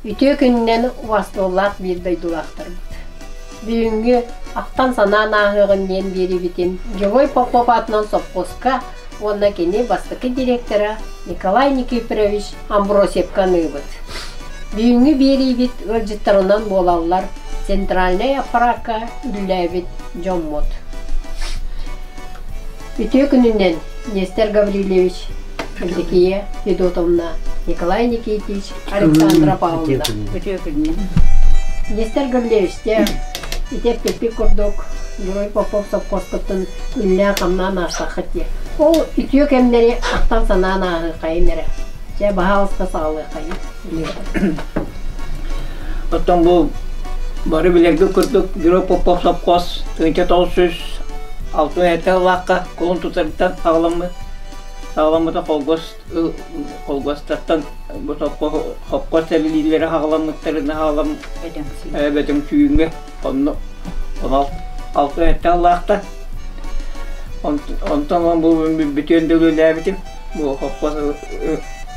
Үтүө күнүнэн убастыбыллаах биир дойдулаахтарбыт. Бүгүҥҥү ахтан-санаан ааһыаҕын диэн биэриибитин Герой Попов аатынан сопхуоска уонна кини бастакы директора Николай Никифорович Амбросьевка аныыбыт. Бүгүҥҥү биэриибит ыалдьыттарынан буолаллар центральнай аппараакка үлэлээбит дьоммут. Үтүө күнүнэн Нестер Гаврильевич, Евдокия Федотовна, Николай Никитич, Александра Павловна. Үтүө күнүнэн. Нестер Гаврильевич, дьэ, ити эппиппит курдук, Герой Попов сопхуоскуттан үллээн-хамнаан аастаххыт дии. Ол үтүө кэмнэри ахтан-санаан ааһыаххайын эрэ. Дьэ, баһаалыста саҕалыаххайын. Оттон бу бары билэргэ курдук Герой Попов сопхуос 1967 сыллаахха кулун тутарыттан аҕаламмыт аҕаламмыта холгос холгостартан бу сопхуос тэриллиилэрэ аҕаламмыттарына аҕалам бөдөҥсүйүүҥҥэ онно 67 сыллаахтан онтон бу бүтүөн да үлэлээбитим бу сопхуос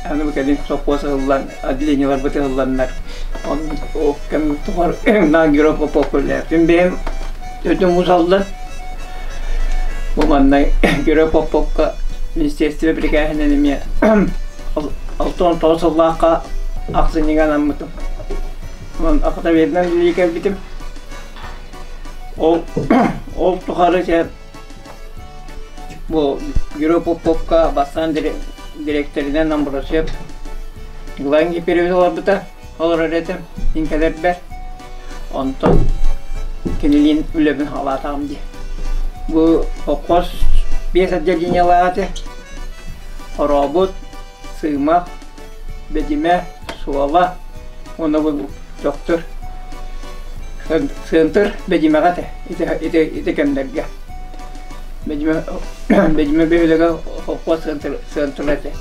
аны бу кэлин сопхуос ыһыллан отделениеларбыт ыһылланнар ол кэм тухары Герой Попов үлэлээбитим бэйэм өтүм усаллан бу манна Герой Поповка министерство бирикээһинэн эмиэ 69 сыллаахха ахсынньыга анаммытым. Онон охотоведынан үлэлии кэлбитим. Ол ол тухары дьэ бу Герой Поповка бастаан дириэктэринэн Амбросьев Николай Никифорович олорбута, олорор этим мин кэлэрбэр. Онтон кинилиин үлэбин халаатаҕым дии. Бу холкуос биэс отделениелаах этэ. Хорообут, Сыымах, Бэдьимэ, Суола уонна бу Төхтүр Сыантыр Бэдьимэҕэ этэ ити, ити, ити кэмнэргэ. Бэдьимэ, Бэдьимэ бөһүөлэгэ холкуос сыантыр, сыантыра этэ.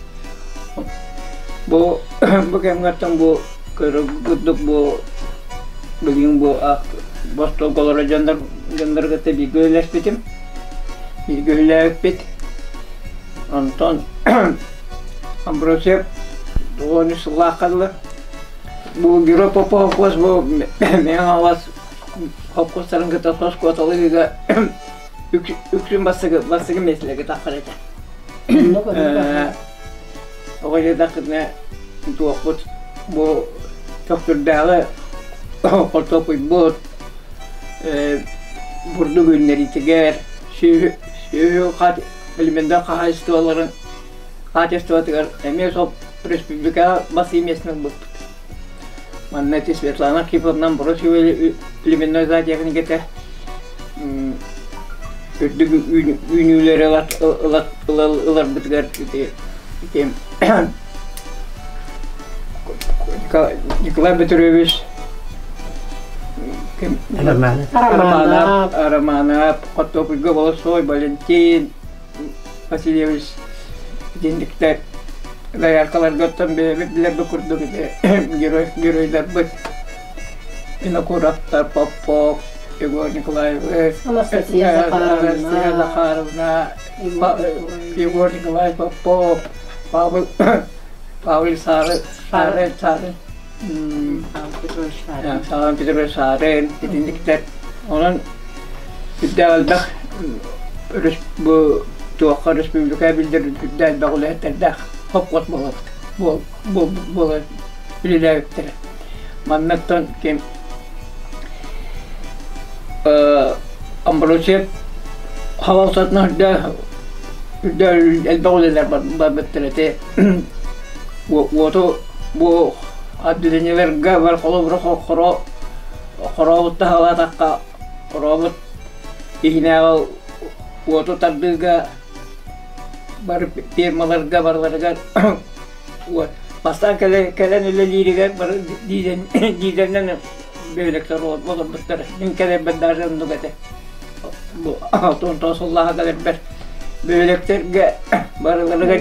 Бу, бу кэмҥэ бу курдук бу билигин бу бостуолга олорор дьоннор дьоннору кытта бииргэ үлэлэспитим. Бииргэ үлэлээбиппит. Онтон Амбросьев 93 сыллаахха дылы бу Герой Попов холкуос бу Мэҥэ Хаҥалас холкуостарын кытта соскуоталыыга үксүн бастакы бастакы миэстэлэргэ тахсар этэ. Оҕо диэтэххитинэ туохпут бу Төхтүрдээҕи хортуоппуйбут бурдук үүннэриитигэр сүөһү сүөһү элементар хаһаайыстыбаларын хаачыстыбатыгар эмиэ сол республикаҕа бас местный ылбыппыт. Манна ити Светлана Архиповна Бросева племенной зоотехниката үрдүк үүнүүлэри ыларбытыгар ити Николай Петрович Романов, Романов, Хортуопуйга Волосой, Валентин Васильевич итинниктэр дояркаларга оттон бэйэбит билэрбит курдук ити герой геройдарбыт Винокуровтар, Попов, Егор Николаевич, Анастасия Анастасия Захаровна, Егор Николаевич Попов, Павел Павел Сары, Сары, Сары, Павел Петрович Сарын, итинниктэр. Онон үрдээх элбэх бу туохха республика биллэр үрдээх элбэх үлэһиттэрдээх хопхуос буолабыт буолар үлэлээбиттэрэ. Маннаттан ким Амбросьев халалтатынан үрдээх үрдээх элбэх үлэлэр барбыттар ити уоту бу отделениеларга бар холобура хоро хорообут таһалаатахха хорообут иһинээҕи уоту тардыыга бары фермаларга барыларыгар уот бастаан кэлэн үлэлииригэр бары диизэлинэн бөһүөлэктэр олорбуттар мин кэлэрбэр даже оннук этэ бу 69 сыллааҕы кэлэрбэр бөһүөлэктэргэ барыларыгар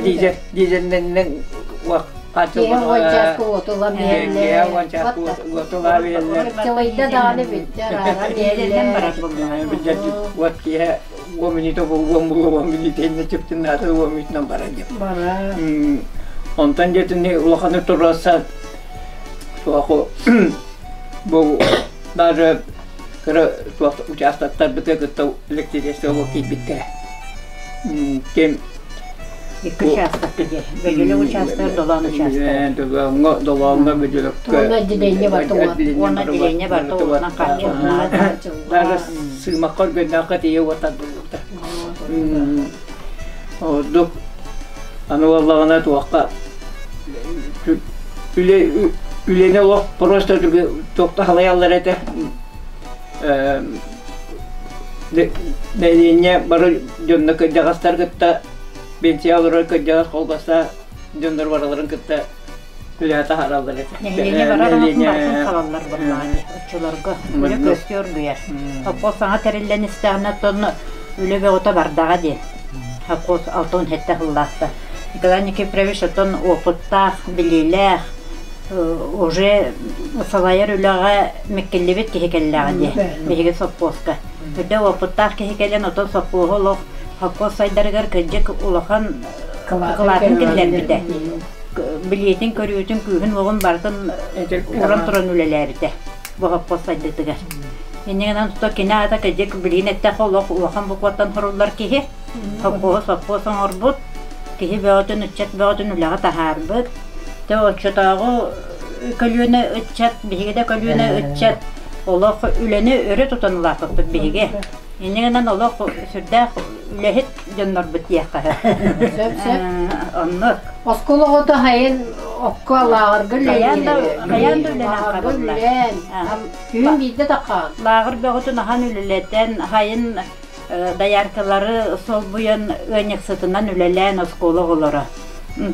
диизэлинэн Киэһэ уон чааска уотулан биэрэллэр. Чылайда даҕаны бүттэ арааран биэрэллэр. Уот киэһэ уон мүнүүтэ уон уон мүнүүтэ иннэ чыптыннаата уон мүнүүтүнэн барар диэн. Барар. Онтон дьэтини улаханы туруорсан. Туоху бу даже кыра туох участоктарбытыгар кытта электричество киирбиттэрэ. Ким Икки участок диye. Бөдүлөк участок, Долоон участок. Долооҥҥо, Долооҥҥо Бөдүлөккө. Уонна отделение барыта Уонна отделение барыта уотунан хааччыллар. Даже сыымакка өргөннөөххө тиийэ уотардыллыбыта. Ордук аны буоллаҕына туохха үлэ үлэни олох просто туохта халайаллар этэ нэһилиэнньэ бары дьонно кырдьаҕастар кытта пенсия олорор кырдьаҕас холбоста дьоннор барыларын кытта үлэҕэ таһаараллар этэ. Нэһилиэнньэ барар онтун барытын хабаллар буоллаҕа оччолорго үлэ көстүү оргуйар. Совхоз саҥа тэриллэн истэҕинэ оттон үлэ бөҕөтө бардаҕа дии. Совхоз 67 сыллаахта. Николай Никифорович оттон опыттаах, билиилээх, уже салайар үлэҕэ миккиллибит киһи кэллэҕэ дии биһиги совхозка. Үрдэ опыттаах киһи кэлэн оттон совхоһу олох совхоз сайдарыгар кырдьык улахан кылаатын киллэрбитэ. Билиэтин, көрүүтүн, күүһүн-уоҕун барытын уран туран үлэлээбитэ бу совхоз сайдыытыгар. Инньэ гынан тута кини аата кырдьык билигин эттэххэ олох улахан букваттан суруллар киһи. Совхоһу совхоз оҥорбут, киһи бөҕөтүн, ыччат бөҕөтүн үлэҕэ таһаарбыт. Тэ оччотооҕу көлүөнэ ыччат, биһиги да көлүөнэ ыччат олох үлэни өрө тутан улааппыппыт биһиги. Инньэ гынан олох сүрдээх үлэһит дьоннорбут диэххэ сөп. Сөп. Оннук. Оскуола оҕото хайын окко лааҕырга Хайаан да хайаан да үлэлээн хабыллар. Үлэлээн. Күһүн биирдэ таххан. Лааҕыр бөҕөтүн ахан үлэлэтэн, хайын дояркалары солбуйан ыанньыксытынан үлэлээн оскуола оҕолоро.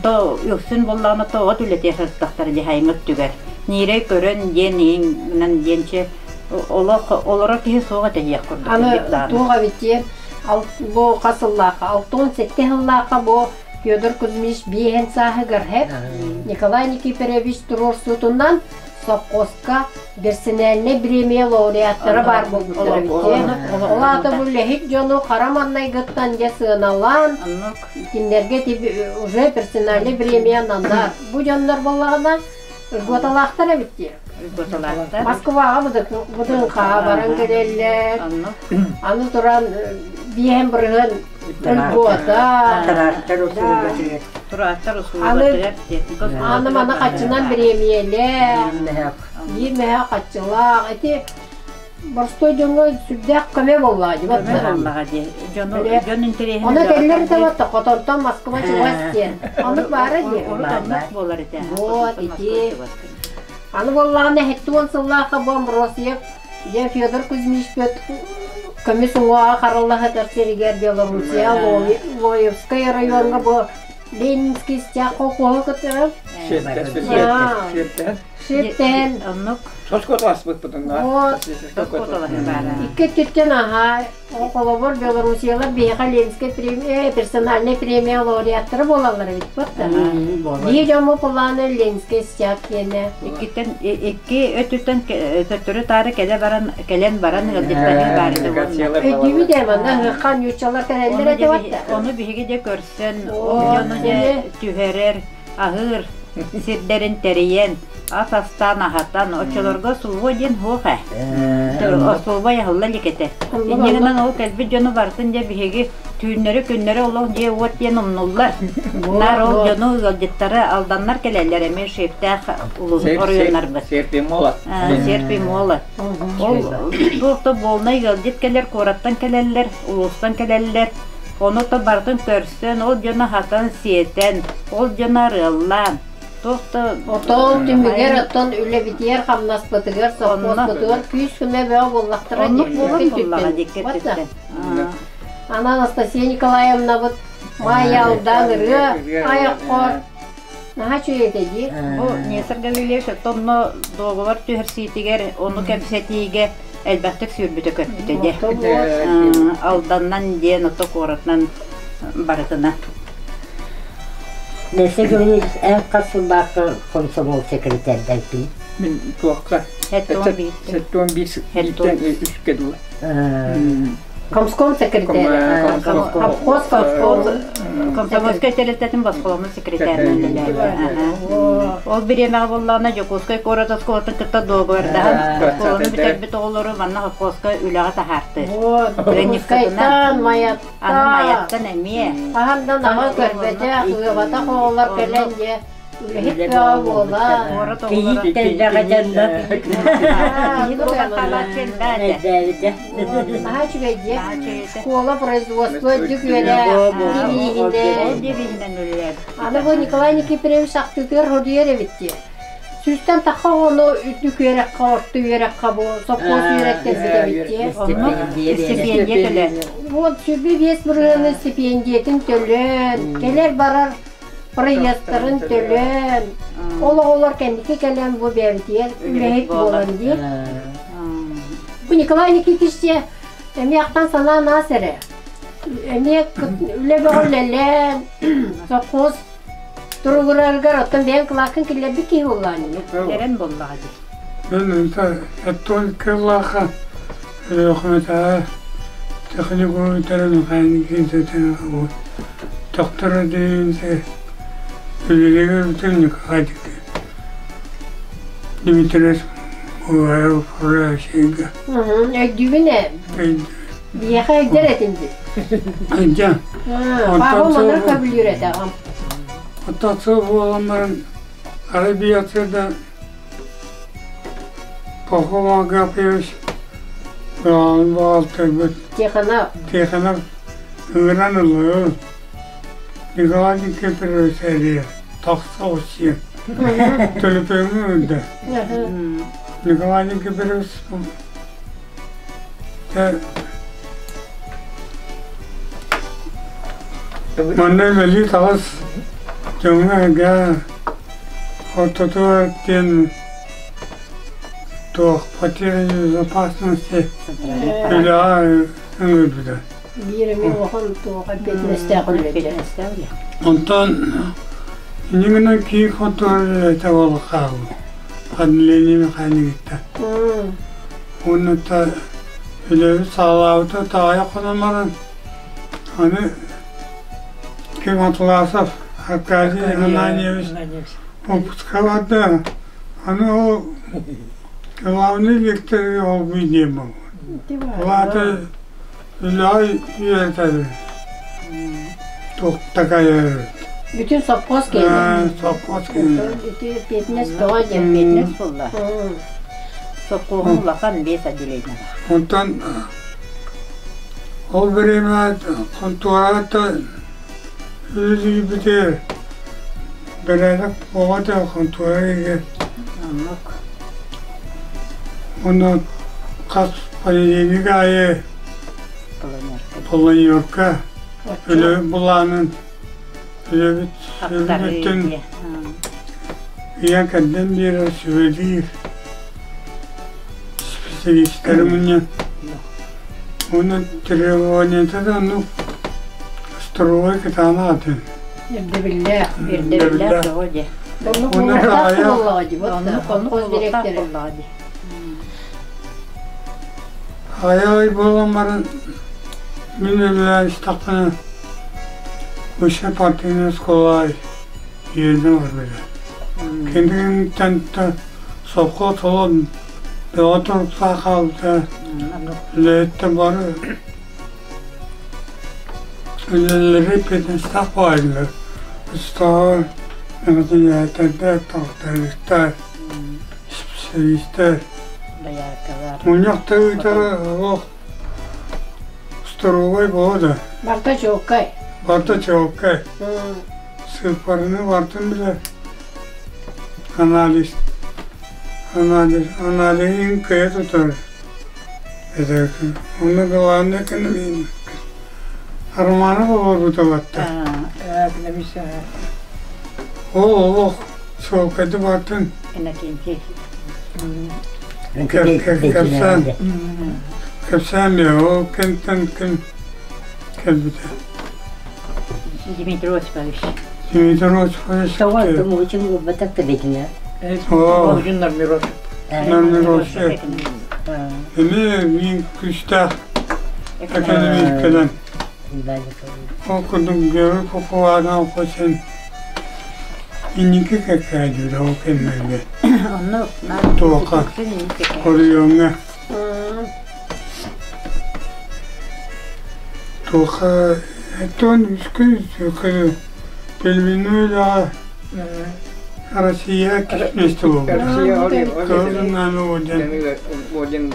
То үксүн буоллаҕына тоҕо үлэтиэ сырыттахтара дии хайыҥ өттүгэр. Ниирэй көрөн диэн иҥнэн диэнчи олох олорор киһи суох этэ диэх курдук. Аны туох эбит диэн бу хас сыллаахха 67 сыллаахха бу Федор Кузьмич биэһин сааһыгар хэп Николай Никифорович туруорсуутунан совхозка персональнай премия лауреаттара баар буолбуттара эбит. Ол аата бу үлэһит дьону хара маннайгыттан дьэ сыаналаан кинилэргэ уже персональный премия ананнар. Бу дьоннор буоллаҕына льготалаахтар эбит дии. Льготалаахтар. Москваҕа быдыҥхаҕа баран кэлэллэр. Аны туран биэһэн бырыһыан льгота. Трактор услугатыгар. Трактор услугатыгар. Аны маны хаччынан бириэмийэлээх. Биир мэһэ хаччылаах. Ити боростой дьоҥҥо сүрдээх көмө буоллаҕа дии. Көмө буоллаҕа дии. Дьону дьон интэриэһин Ону этэллэр да вот хотонтон Москва чугас диэн. Оннук баара дии. Урут оннук буолар этэ. Вот ити. Аны буоллаҕына 70 сыллаахха бу Амбросьев дьэ Федор Кузьмич Петр көмүс уҥуоҕа харалла сытар сиригэр Белоруссия Лоевскай райоҥҥа бу Ленинский стяг колхоһу кытары Шиптээн Оннук. Соскоталаспыппытын Вот. Икки өттүттэн аһаа холобур Белоруссиялар биһиэхэ Ленинскэй премия, персональнай премия лауреаттара буолаллар эбит да. Биир дьомму кулааны Ленинскэй стяг диэнэ. Иккиттэн икки өттүттэн төттөрү-таары кэлэ баран кэлэн баран ыалдьыттаһыы баар этэ уонна. Өйдүүбүт ээ манна ыһыахха ньууччалар кэлэллэр этэ батта. Ону биһиги дьэ көрсөн, ол дьону дьэ түһэрэр, аһыыр сирдэрин тэрийэн, ас астаан аһатан, оччолорго сулуо диэн суох ээ. Остуолба аһылла илик этэ. Инньэ гынан ол кэлбит дьону барытын дьэ биһиги түүннэри-күннэри олох дьиэ-уот диэн умнуллар. Наар ол дьону ыалдьыттары алданнар кэлэллэр эмиэ шефтээх улуус оройуоннарбыт. Серп и молот. Серп и молот. Ол туох да буолнай ыалдьыт кэлэр, куораттан кэлэллэр, улуустан кэлэллэр. Ону то барытын көрсөн, ол дьону аһатан-сиэтэн, ол дьону арыаллаан, туох да Отон түмүгэр оттон үлэбитигэр, хамнаспытыгар, совхозпутугар күүс-көмө бөҕө буоллахтара Оннук буолан буоллаҕа дикки өттүттэн. Ана Анастасия Николаевнабыт Майя Алдан ырыа айаххор наһаа үчүгэй этэ дии. Бу Несар Гаврильевич онно договор түһэрсиитигэр, ону кэпсэтиигэ элбэхтик сүүрбүтэ көппүтэ дьэ. Алданнан диэн ото куоратынан барытына. Несар Гаврильевич эн хас сыллаахха комсомол секретарьдайбын? Мин туохха? 71 үскэ дуу. Комском секретарь. Обхоз Совхоз комсомольскай тэрилтэтин босхоломмут секретарынан үлэлээбитэ. Ол бириэмэҕэ буоллаҕына Дьокуускай куорат оскуолатын кытта дуогабардаһан оскуоланы бүтэрбит оҕолору манна совхозка үлэҕэ таһаартыыр. Дьокуускайтан, Майаттан. Аны Майаттан эмиэ. Хаһан да наһаа көрбөтөх, ыабатах оҕолор кэлэн дьэ үлэһит бөҕө буола. Кийиит элбэҕэ дьонно. Наһаа үчүгэй дьиэ. Школа производство үрдүк үөрэх девиһинэн. Аны бу Николай Никифорович ахтыытыгар хоруйар эбит дии. Сүүстэн тахха оҕону үрдүк үөрэххэ, орто үөрэххэ бу сопхуос үөрэттэрбит эбит дии. Стипендия төлөөн. Вот 25 бырыһыаны стипендиятын төлөөн, кэлэр-барар проездтарын төлөөн, ол оҕолор кэнники кэлэн бу бэйэбитигэр үлэһит буолан дии. Бу Николай Никитич дьэ эмиэ ахтан санаан аас эрэ. Эмиэ үлэ бөҕө үлэлээн, совхоз туругурарыгар оттон бэйэҥ кылааккын киллэрбит киһи буоллаҕын дии. Эрэн буоллаҕа дии. Мен эттон кыллааха Өлүөхүмэтээҕи техникумтарын механик доктора диэн үлэлиир Николай Дмитриевич управляющийга. Өйдүүбүн ээ. Биһиэхэ өйдөр этин дии. Дьэ. Павел манар көбүлүүр этэ. Оттон сыл буолан баран Арабияцияда Пахом Агапович баҕалтарбыт Тихонов. Тихонов ыҥыран ыллыгын Николай Никифорович эрийэр тахса оҕус төлөпүөҥҥэ ыҥырда Николай Никифорович Манна үлэлии таҕыс дьоҥҥо эгэ ортотугар диэн туох потеря безопасности үлэҕэ ыҥырбыта. Биир эмиэ улахан туох эппиэтинэстээх үлэ. Онтон инньэ гынан киин хотугар үлэлэтэ буола хаалла. Отделение механикиттан. Уонна үлэбит саҕалаабыта таайа хонон баран аны Ким Атласов Аркадий Ананьевич выпуска барда. Аны ол главный лекторы ол диэн буолла. Ол аата үлэҕэ үөрэтэр туох такая Бүтүн совхоз киэнэ. Совхоз киэнэ. Ити эппиэтинэс тоҕо диэн Эппиэтинэс буолла. Совхоһун улахан биэс отделение. Онтон ол бириэмэ хонтуораҕа үлэлиирбитигэр бэрээдэк оҕо да хонтуора иһигэр Оннук. Уонна хас понедельник аайы планерка үлэ былаанын үлэбит сүрүн ыйан кэрдэн биэрэр сүбэлиир специалистары мунньан уонна требованиета да оннук строевой кытаанах атын Ирдэбиллээх. Ирдэбиллээх тоҕо дии. Оннук Оннук буолуохтаах аҕыйах. буоллаҕа дии. Вот Оннук оннук совхоз буолуохтаах директора. буоллаҕа дии. Аҕыйах ый буолан баран мин үлэлээн истэхпинэ высшая партийная школа үөрэнэ барбыта. Кэнниттэн совхоз олон бөҕө туруктаах хаалбыта. Үлэһиттэр бары үлэлэри пенсиястаах буолаллар. Устаҕа механизатордар, трактористар, специалистар. Дояркалар. Мунньах ыытара олох столовой буолуо да. Барыта чуолкай. Барыта чуолкай. Сыыппараны бартын билэр. Анализ анализ аналиһын кыайа тутар. Онно главное экономист. Романов олорбута батта. Экономист. Ол олох чуолкайды бартын. Иннокентий. Кэпсээн кэпсээн ол кэнтэн ким кэлбитэ. Дмитрий Осипович. Дмитрий Осипович. Тоҕо муучун уурбатах да битинэ. Оо, Мужун Нармиров. Нармиров. Эмиэ мин күүстээх. Экономист кэлэн. Ол курдук Герой Попова хотин инники кэккээдүрэ ол кэмнэргэ. Онно Туоха оройуоҥҥа туоха тон үскү пельменной үлэҕэ Россия кишместе буолбут. Россия Кыһыл знамя орден. Орден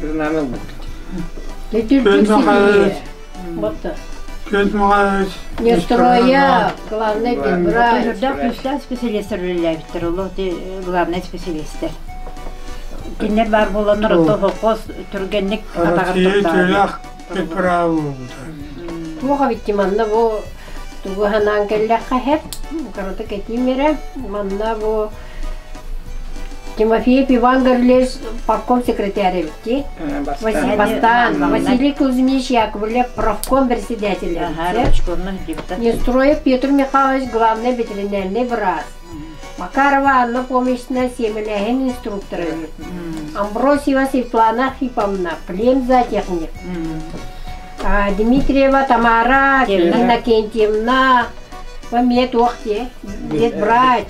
знамя ылбыт. Петр Михайлович Петр Михайлович Нестроя, главный врач. Үрдээх күүстээх специалистер үлэлээбиттэр, ол главный специалистер. Кинилэр баар буоланнар ото хохос түргэнник атаҕар Россия төлөх педправа буолбута. Туох эбитти манна бу тугу санаан кэллэххэ хэп, кыратык этиим эрэ. Манна бу Тимофеев Иван Гаврилович партком секретарь эбитти. Бастаан Василий Кузьмич Яковлев профком председатель Нестроев Петр Михайлович главный ветеринарный врач. Макарова Анна Фомична сиэмэлээһин инструктора Амбросьева Светлана Архиповна племзоотехник. Дмитриева Тамара Иннокентьевна Помет туох дии ветврач.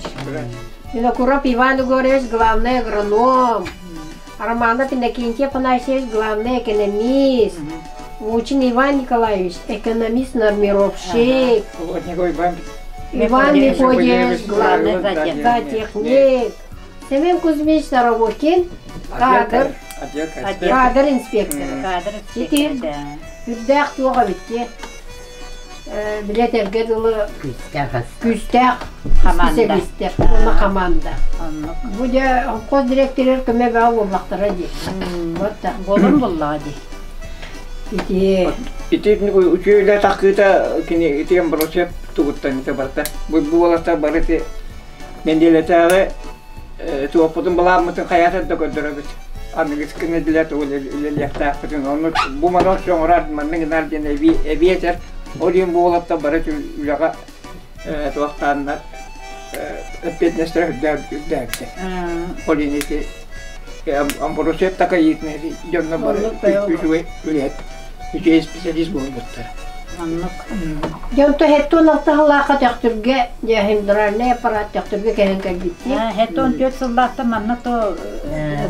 Винокуров Иван Егорович главный агроном. Романов Иннокентий Афанасьевич главный экономист. Мучин Иван Николаевич экономист-нормировщик. Иван Мефодьевич главный зоотехник. Семен Кузьмич Саровокин кадр кадр инспектор. Кадр инспектор. Үрдээх туох эбитти билетэргэ дылы күүстээх специалистер уонна команда. Бу дьэ холкуос директорыгар көмө бөҕө буоллахтара дии. Вот так. Буолан буоллаҕа дии. Ити Ити үчүгэй таххыыта кини ити Амбросьев тугуттан ити барыта. Бу буолата бары ити нэдиэлэтээҕи туохпутун былааммытын хайаатар да көрдөрөбүт. Аныгыскы нэдиэлэ тугу үлэлиэхтээхпитин онно бу маны оҥорор маннык гынар диэн эбии этэр. Ол иһин буолатта бары үлэҕэ туохтааннар эппиэтинэстэрэ үрдээбитэ. Ол иһин ити Амбросьев такайыытын дьонно бары үчүгэй үлэһит, үчүгэй специалист буолбуттар. Оннук. Дьонто хеттун алтаһылаахха Төхтүргэ гемодральный аппарат Төхтүргэ кэһэн кэлбиттии. Хеттон 4 сыллаахта манна то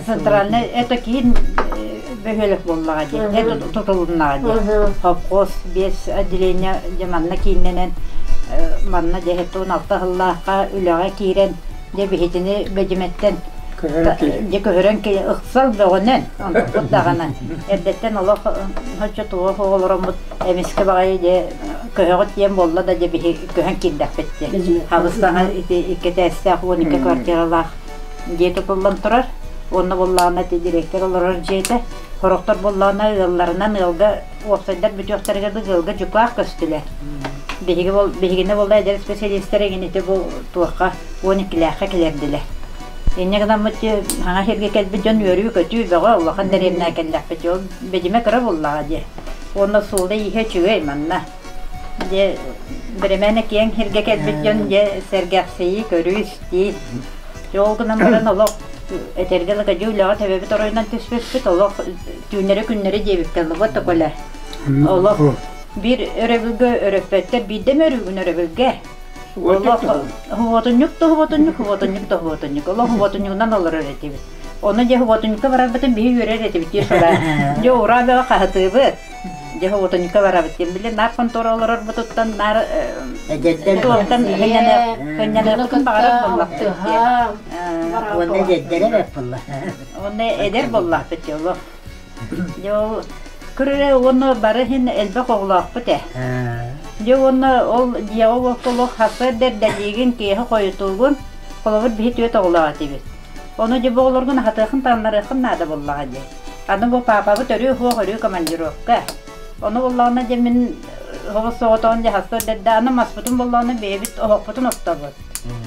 центральный это киин бөһүөлэк буоллаҕа дии. Это тутулуннаҕа дии. Совхоз без отделения дьэ манна кииннэнэн манна дьэ хеттон алта сыллаахха үлэҕэ киирэн дьэ биһитини Бэдьимэттэн дьэ көһөрөн ыксал бөҕөнөн онтукпут даҕаны эрдэттэн олох оччо туох оҕолороммут эмискэ баҕайы дьэ көһөҕүт диэн буолла да дьэ биһи көһөн киирдэхпит диэн хабыстаҥа ити икки этээстээх 12 квартиралаах дьиэ тутуллан турар уонна буоллаҕына ити директор олорор дьиэтэ сорохтор буоллаҕына ыалларынан ыалга уопсайдар бүтүөхтэригэр ыалга дьукаах көстүлэр биһиги бол биһигини буолла эдэр специалистэр эҥин ити бу туохха 12-лээххэ кэлэрдилэр Инньэ гынаммыт хаҥа сиргэ кэлбит дьон үөрүү-көтүү бөҕө улахан дэриэбинэ кэллэхпит ол бэдьимэ кыра буоллаҕа дии. Уонна суола-ииһэ үчүгэй манна. Дьэ бирэмээнэ киэҥ сиргэ кэлбит дьон дьэ сэргэхсийии, көрүү-истии. Дьэ ол гынан баран олох этэргэ дылы дьэ үлэҕэ төбөбүт оройунан түспүппүт олох түүннэри-күннэри диэбиккэ дылы вот такое Олох биир өрөбүлгэ өрөппөттөр биирдэ эмэ өрүүгүн өрөбүлгэ. Олох хуботунньук да хуботунньук, хуботунньук да хуботунньук. Олох хуботунньугунан олорор этибит. Ону дьэ хуботунньукка барарбытын биһи үөрэр этибит дии шура. Дьэ ураа бөҕө хаһытыыбыт. Дьэ хуботунньукка барабыт диэн. Били наар хонтуора олорорбутуттан наар туохтан кынньаныахпытын баҕарар буоллахпыт дии. Уонна эдэрдэрэ бэрт буолла. Уонна эдэр буоллахпыт дии олох. Дьэ ол көрөрө уонна бары иһин элбэх оҕолоохпут ээ. Дьэ уонна ол дьиэҕэ олох сарсыарда эрдэлиигин, киэһэ хойутуугун, холобур биһи түөрт оҕолоох этибит. Ону дьэ бу оҕолоргун аһатыаххын таҥнарыаххын наада буоллаҕа дии. Аны бу паапабыт өрүү суох, өрүү командировка. Ону буоллаҕына дьэ мин оҕус соҕотоҕун дьэ сарсыарда эрдэ аны маспытын буоллаҕына бэйэбит оһохпутун оттобут.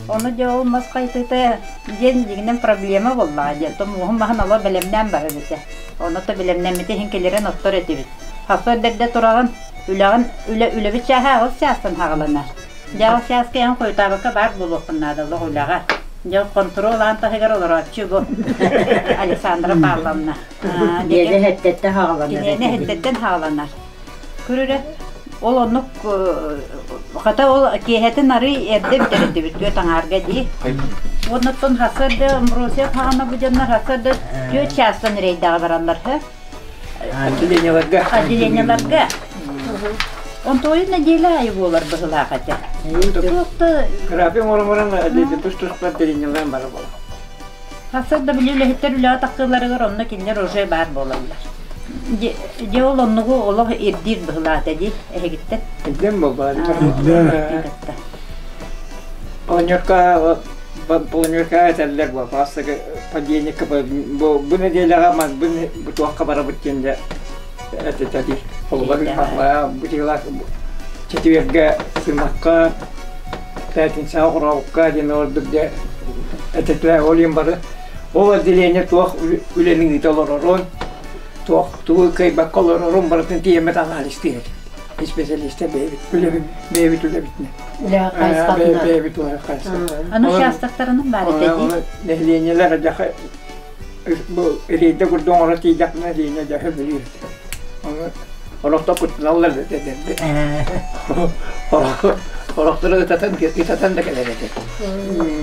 Ону дьэ ол мас хайытыыта диэн дьиҥинэн проблема буоллаҕа диэн то мууһун маһын олор бэлэмнээн барар этэ. Ону то бэлэмнэммити иһин кэлэрин оттор этибит. Сарсыарда эрдэ тураҕын, үлэҕин үлэ үлэбит чааһа аҕыс чаастан хаҕаланар. Дьэ аҕыс чааска эн хойутаабакка баар буолуоххун наада олох үлэҕэ. Дьэ, контрол аан таһыгар олорооччу бу Александра Павловна. Диэни хэттеттен хааланар. Киниэни хэттеттен хааланар. Көрөрө ол оннук хата ол киэһэтин арый эрдэ бүтэрдибит түөрт аҥаарга дии. Оннуттан хасырды Амбросия хаана бу дьоннор хасырды түөрт чаастан рейдаҕа бараллар һэ. Отделениеларга. Отделениеларга. Онтуойун нэдиэлэ аайы буолар быһылаах этэ. Туох да График оҥорон тус-туспа отделениеларым бары буолар. Хасыр да били үлэһиттэр үлэҕэ тахсыыларыгар онно кинилэр уже баар буолаллар. Дьэ ол оннугу олох ирдиир быһылаата дии эһигиттэн. Ирдем буолбаҕа. Планерка планерка этэллэр бу паастыгы понедельникка бу бу нэдиэлэҕэ бу туохха барабыт диэн дьэ этитэлиир. Холобур бу дьыала четвергэ сымахха пятницаҕа Хоробукка диэн ордук дьэ этитилэр ол иһин бары ол отделение туох үлэни ыыта олорорун туох тугу кыайбакка олорорун барытын тиийэммит анализтыыр исписэлиистэр бэйэбит үлэбит бэйэбит үлэбитинэн Үлэ хайысхатынан. Бэйэбит үлэ хайысхатынан. Аны учаастактарынан баар этэ дии. Нэһилиэнньэлэр дьаха бу рейдэ курдук оҥоро тиийдэхпинэ нэһилиэнньэ дьаха билиир. Ону орохто куттаналлар дэтэрди. Орохтору ытатан ытатан да кэлэр этэ.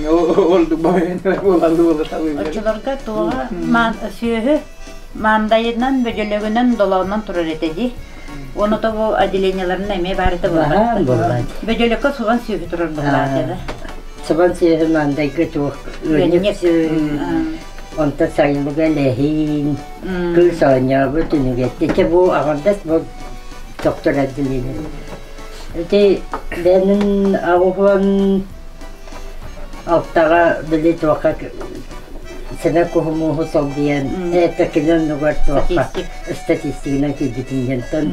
Ол буолаллы буолаталыы. Оччолорго туоҕа сүөһү мандайынан, бөдьөлөгүнэн долоонон турар этэ дии. Уонна то бу отделениеларын эмиэ баар этэ буолбат. Бөдьөлөккө субан сүөһү турар буоллаах этэ. Субан сүөһү мандайга туох ыанньык сүөһү онтон сайылыга лэһиин кыыс оонньообут үнүгэттэ ити бу аҕардас бу доктор отделение. Ити бэйэмин аҕуһуон алтаҕа били туохха сэмэ куһумууһу солбуйан это кини оннугар туохха статистигынан киирбитин диэнтэн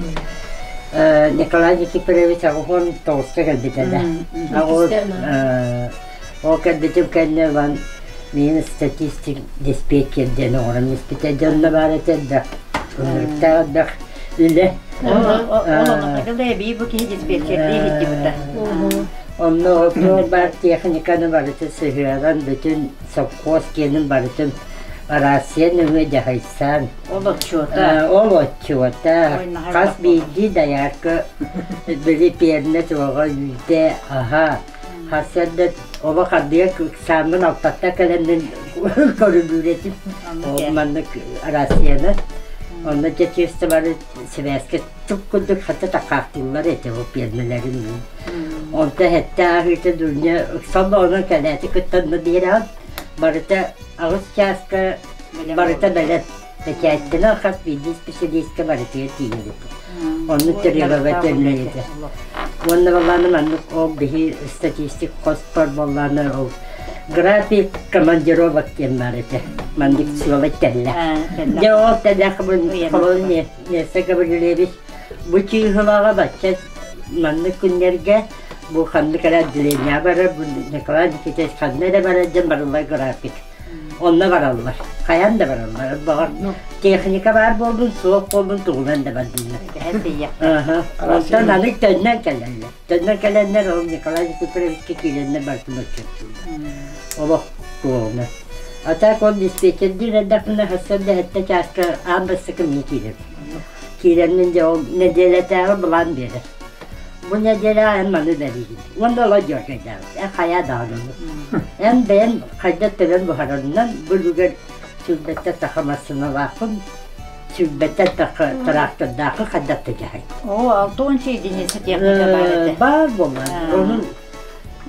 Николай Никифорович аҕуһуон тоҕуска кэлбитэ да. Ол кэлбитим кэннэ ылан миин статистик диспетчер диэн оҥорон испитэ. Дьонно баар этэ элбэх, ынырыктаах элбэх үлэ. Ол эбии бу киһи диспетчердии иһиттибитэ. Онно туох баар техниканы барытын сыһыаран бүтүн совхоз киэнин барытын Арассыйа нөҥүө дьаһайсан Ол отчуота. Ол отчуота. Хас биирдии доярка били пиэрмэ туоҕа үүтэ, аһа Сарсыарда олох ардыгар ыксааммын алтатта кэлэммин көрүлүүр этим. Ол маннык Россияны. Онно дьэ чисто бары сибээскэ тук курдук хата такаахтыыллар этэ ол пиэрмэлэрин. Онто сэттэ ааһыыта Дуня ыксал онон кэлээти кыттанна биэрэҕин. Барыта аҕыс чааска барыта бэлэм. Бэчээттэнэн хас биирдии исписэлиискэ барытыгар тиийэр этэ. Оннук требовать этэ. Уонна балааны маннык ол биһи статистик хоспор боллааны ол график командировок диэн баар этэ. Маннык сыала кэллэ. Дьэ ол тэлэх холон Несса Гаврильевич бу чыыһылаҕа бачча маннык күннэргэ бу ханнык эрэ отделение барар, бу Николай Никитич ханна эрэ барар диэн барыллар график. Онно бараллар. Хайаан да бараллар. Баҕар техника баар буоллун, суох буоллун тугунан да бардыннар. Онтон аны төннөн кэлэллэр. Төннөн кэлэннэр ол Николай Никифоровичка киирэннэр барытын отчуоттууллар. Олох туолна. А так ол диспетчердиир эрдэхпинэ сарсыарда сэттэ чааска аан бастакы мин киирэбин. Киирэммин дьэ ол нэдиэлэтээҕи былаан биэрэр. Бу нэдиэлэ эн маны бэригин. Уонна олор дьөркөйдөөбүт. Эн хайаа даҕаны. Эн бэйэн хайдах төлөн буһарарынан бу үлүгэр сүүрбэттэн саха массыыналаахпын, сүүрбэттэн тахха тыраахтардааххын хайдах да дьаһай. Оо, 60 единица техника баар этэ. Баар буолла. Onun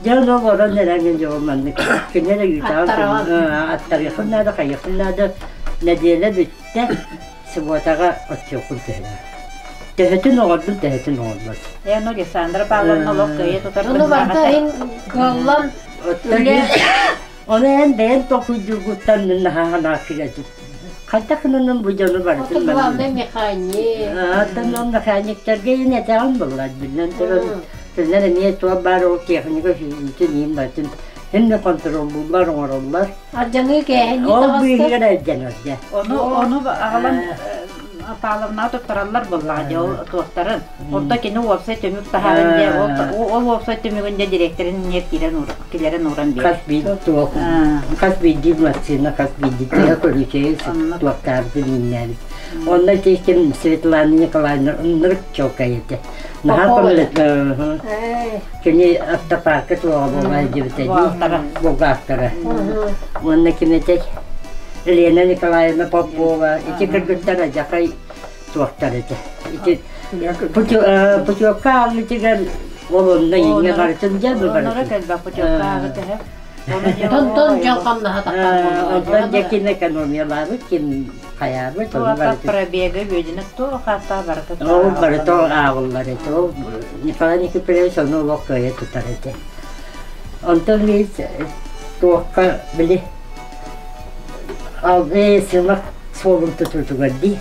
дьэ ол олорон эрэҥин дьэ ол маннык кинилэр ыытаҕын аттарыаххын наада, хайыаххын наада. Нэдиэлэ бүттэ. Субуотаҕа отчуоппун түһэрэр. Төһөтүн оҕордум, төһөтүн оҕорбот. Ээ, ну Александра Павловна олох кыайа тутар Ону барыта иһин кыаллан үлэ Ону эн бэйэн толкуйдуургуттан мин наһаа ханааккыга Хайдах гынан бу дьону барытын Ото главный механик. Оттон ол механиктарга иһин этэҕин буллар биллэн туран кинилэр эмиэ туох баар ол техника сүүрүүтүн иһин барытын хим да контроллууллар оҥороллор Ардьаныы кээһэнии Ол таҕыста. быыһыгар эрдэнэр дьэ. Ону ону аҕалан Павловнаҕа туттараллар буоллаҕа дии ол туохтарын. Онто кини уопсай түмүк таһааран дьэ ол уопсай түмүгүн дьэ директорын иннигэр киирэн килэрэн ууран биэрэр. Хас биир туох хас биирдии массыына хас биирдии тыа көрүүчэйи туохтаабытын ииннээбит. Онно ким Светлана Николаевна ыннырык чуолкай этэ. Наһаа көмөлөт кини автопарка туоҕа буолла дьибитэ дии булгаахтара. Уонна ким этэй? Лена Николаевна Попова ити кыргыттар адьакай туохтар этэ. Ити путевка ааллытыгар ол онно иҥҥэ барытын дьэ Оннора кэлбэх путевка ааҕытыһа. Тон дьон хамнаһа таххан Онтон дьэ ким экономиялаабыт, ким хайаабыт, ону барытын. Пробега үөдүнэ туох ааттаах барыта Ол барыта ааҕыллар этэ. Ол Николай Никифорович ону олох кыайа тутар этэ. Онтон биир туохха били Алгы сымах суолун тутуутугар дии.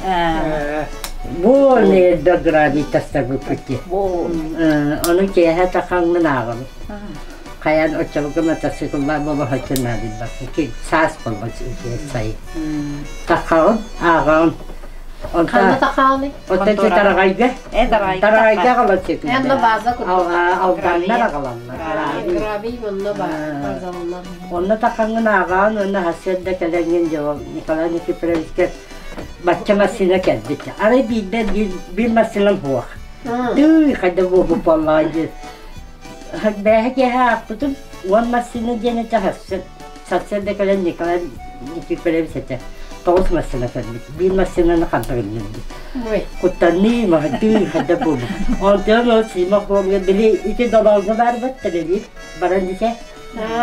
Бу нерда гравий тастарбыппыт дии. Ону киэһэ тахаҥмын ааҕабын. Хайаан оччолорго мотоцикллаах буола сылдьан наадыйбакка саас буолла сайын. Тахаҕын, ааҕаҕын. Ханна тахаҕыный? Оттон Тараҕайга. Тараҕайга аҕалан сөкүллэр. Энно база курдук. Алданнар аҕалаллар. Гравий онно базаланар. Онно тахаҥҥын ааҕаан уонна сарсыарда кэлэҥҥин дьэ ол Николай Никифоровичка бачча массыына кэлбит. Арай биирдэ биир массыынам суох. Тыый, хайда буолбут буоллаҕай диэн. Бээһэ киэһэ аахпытым, уон массыына диэн этэ сарсын. Сарсыарда кэлэн Николай Никифорович этэ, тоҕус массыына кэлбит. Биир массыынаны ханна гыннырбыт. Куттаныы, маһытыы, хайда буолбут. Онтон ол Сима Холга били ити долоонго баарбыт, били баран ise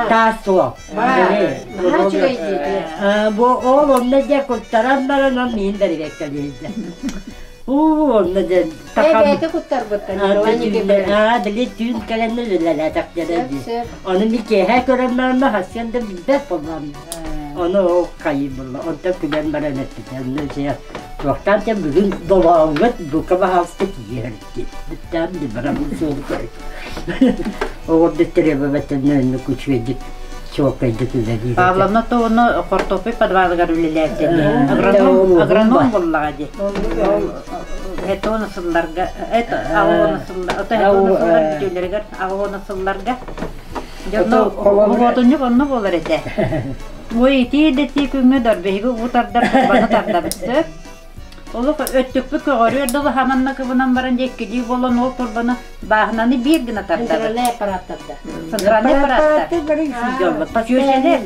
Таас суох. Наһаа үчүгэй дии. Бу ол онно дьэ куттаран баран он миин бэрибэккэлиирдэ. Уу онно дьэ Э бэйэтэ куттарбыттар Николай Никифорович. Аа били түүн кэлэннэ үлэлээтэхтэрэ дии. Ону ми киэһэ көрөн баран хасыан да билбэт буоллам. Ону ол хайыы булла. Онтон күлэн баран эппитэ. Онно дьэ туохтаан дьэ бүгүн долооҥҥут бука баһаалыста тиийэр диэн. Бүттээн ди баран суолу көрө. Оҕордут требовательно үчүгэйдик чуолкайдык үлэлиир. Павловна то ону хортуоппуй подвалыгар үлэлээбитэ дии. Агроном, агроном буоллаҕа дии. Ол это сылларга, это аҕа сыллар, это сыллар бүтүүлэригэр аҕа сылларга дьонно оҕотунньук онно буолар этэ. Ой итии да итии күҥҥэ дорбиһиги уу тардар турбаны тардабыт сөп. Олох өттүкпүт көҕөрүөр дылы хаманна кыбынан баран дьэккилии буолан ол турбаны бааһынаны биир гына тардабыт. Центральный аппараттарда. Центральный аппараттар. Чүөчэлэр.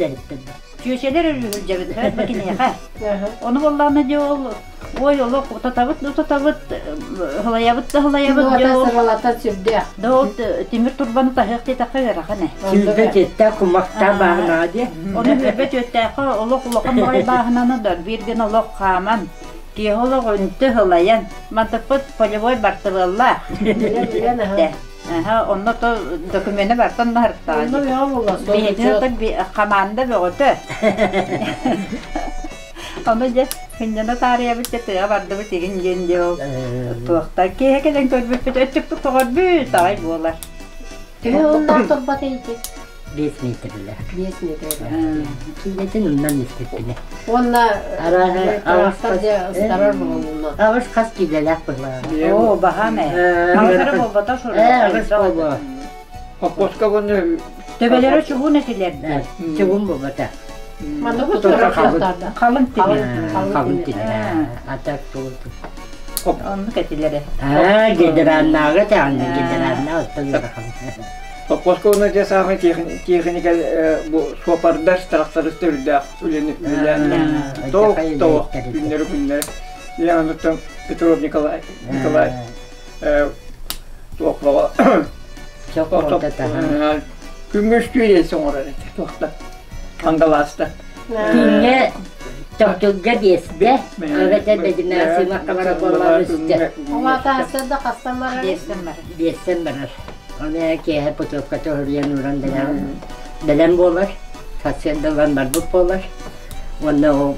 Чүөчэлэр өрүүһүлдьэбит сөп киниэхэ. Ону буоллаҕына дьэ ол ой олох утатабыт утатабыт һылайабыт да һылайабыт дьэ ол сыралата сүрдээх. Да ол тимир турбаны таһыах диэтэххэ ыарахан ээ. Сүүрбэ түөттээх кумахтаах бааһынаҕа диэ. Ону сүүрбэ түөттээххэ олох улахан баҕайы бааһынаны да биир гына олох хааман киһи олох үнтү һылайан мантыппыт полевой бартыбыаллаах. Аха, онно то докумена бартан баһыртаҕа. Онно бөҕө буолла. Биһиги хамаанда бөҕөтө. Ону дьэ сынньана таарыйабыт дьэ тыа бардыбыт игин диэн дьэ ол туохтан киэһэ кэлэн көрбүппүт өттүкпүт көҕөрбүт аҕай буолар. Төһө уоннаах турбата ити? 5 метрлэр. 5 метрлэр. Киинэтин умнан испиппинэ. Уонна Арааһы трактор дьэ ыстарар буолуна. Аҕыс хас киилэлээх быһылаах. Оо, баһаам ээ. Аҕыс эрэ буолбата Ээ, аҕыс буолуо. Хоппуоска уонна Төбөлөрө чугун этилэр. Чугун буолбата. Манна куттарар кыахтаах. Халыҥ тимир. Халыҥ тимир. Атак тууту. Оннук этилэрэ. Аа, гидраннааҕы тэҕинэ гидраннаах оттон ыарахан. Хоппуоска уонна дьэ саамай тиэхиникэ бу суопардар тракторист үрдээх үлэни үлэлээннэр тоох тоох күннэри күннэри Леонидтан Петров Николай Николай туох Күҥҥэ үстүү рейс оҥорор этэ туохта Ангалааста. Күҥҥэ тохтулга биэстэ, эбэтэр бэдимээсимакка барар буоллаҕына үстэ. Улаатаастар да хастан барар? Биэстэн барар. Биэстэн барар. Оны киэһэ путевката уһуруйан ууран бэлэм бэлэм буолар. Сарсыарда ылан барбыт буолар. Уонна ол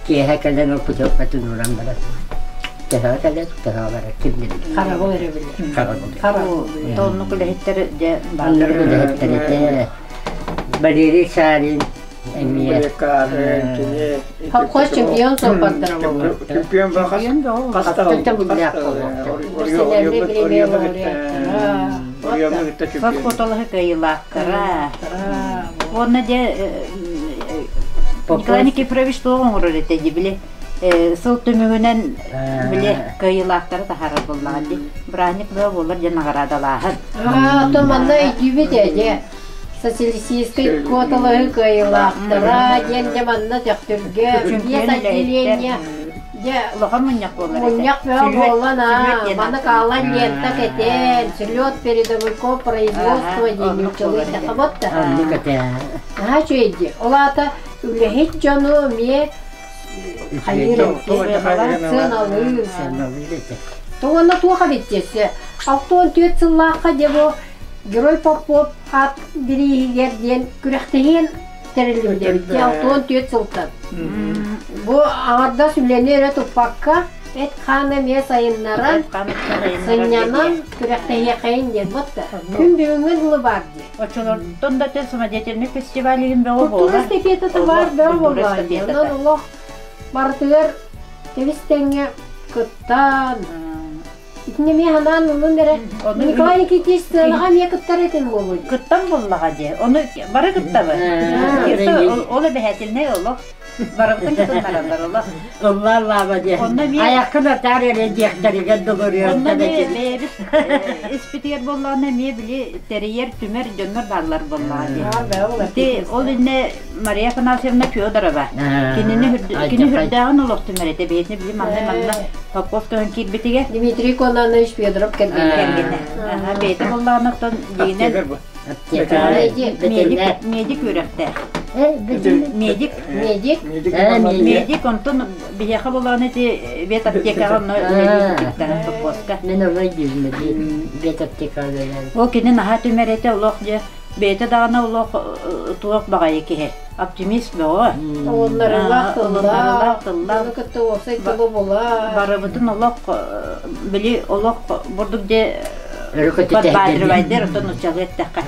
киэһэ кэлэн ол путевкатын ууран барар. Төһө кэлэр, төһө барар, ким да билэр. Харабыл эрэ билэр. Харабыл. Харабыл. Оннук үлэһиттэр дьэ Оннук үлэһиттэр этэ. Валерий Сарин, Эмиэ. Совхоз чемпион суоппардара буолар. Чемпион Хотолоһу кыайыылаахтара. Уонна дьэ Николай Никифорович туох оҥорор этэ дии били сыл түмүгүнэн били кыайыылаахтары таһаарар буоллаҕа дии. Бырааһынньык бөҕө буолар диэн наҕараадалааһын. Аа, то манна өйдүүбүт ээ дьэ. Социалистическай куоталаһыы кыайыылаахтара диэн дьэ манна Төхтүргэ биэс отделение дьэ Улахан мунньах буолар этэ. мунньах бөҕө буолан аа маны хаалан лента кэтэн слет передовиков производства диэн нууччалыы эттэхэ да Оннук этэ. Наһаа үчүгэй дии. Ол аата үлэһит дьону эмиэ хайыыр сыаналыыр. Сыаналыыр этэ. Уонна туох эбит диэссе 64 сыллаахха дьэ бу Герой Попов аат бирииһигэр диэн күрэхтэһиэн тэриллибит эбит 64 сылтан. Бу аҥардас үлэни эрэ туппакка, эт-хаан эмиэ сайыннаран, сынньанан күрэхтэһиэхэйин диэн вот күн бүгүҥҥү дылы баар дии. Оччолортон да те самодеятельный фестиваль иһин бөҕө Культура буолар. эстафетата баар бөҕө Культура буоллаҕа дии. эстафетата. Онон олох барытыгар тэбис-тэҥҥэ кыттан, Итини эмиэ ханаан ылын эрэ. Николай Никитич сыанаҕа эмиэ кыттар этин буолуо дии. Кыттан буллаҕа дии. Ону бары кыттабы. Ол эбэһээтилинэй олох. Барыбытын кытыннараллар олох. Ыллаа лаава диэн. Онно эмиэ Айаххын атаар эрэ диэхтэригэр Онно дылырыахтара эмиэ дии. бэйэбит испитигэр буоллаҕына эмиэ били тэрийэр, түмэр дьоннор бааллар буоллаҕа дии. Ити ол иннэ Мария Афанасьевна Федорова кинини кини үрдээҕин олох түмэр этэ бэйэтин били манна манна Попов көһөн киирбитигэр Дмитрий Кононович Федоров кэргэнэ. Кэргэнэ. Бэйэтэ буоллаҕына оттон дьиҥинэн Аптека. Медик үөрэхтээх. Медик. Медик. Медик онтон биһиэхэ буоллаҕына ити ветаптекаҕа онно үлэлии сопхуоска. Мин ону өйдүүбүн ветаптекаҕа үлэлээбит. Ол кини наһаа түмэр этэ олох дьэ Бэйэтэ даҕаны олох туох баҕайы киһи, оптимист бөҕө. Ылыннарыылаах Ылыннарыылаах тыллаах. Дьону кытта уопсай тылы була. Барыбытын олох, били олох бурдук дьэ подбадривайдер, оттон нууччалыы эттэххэ,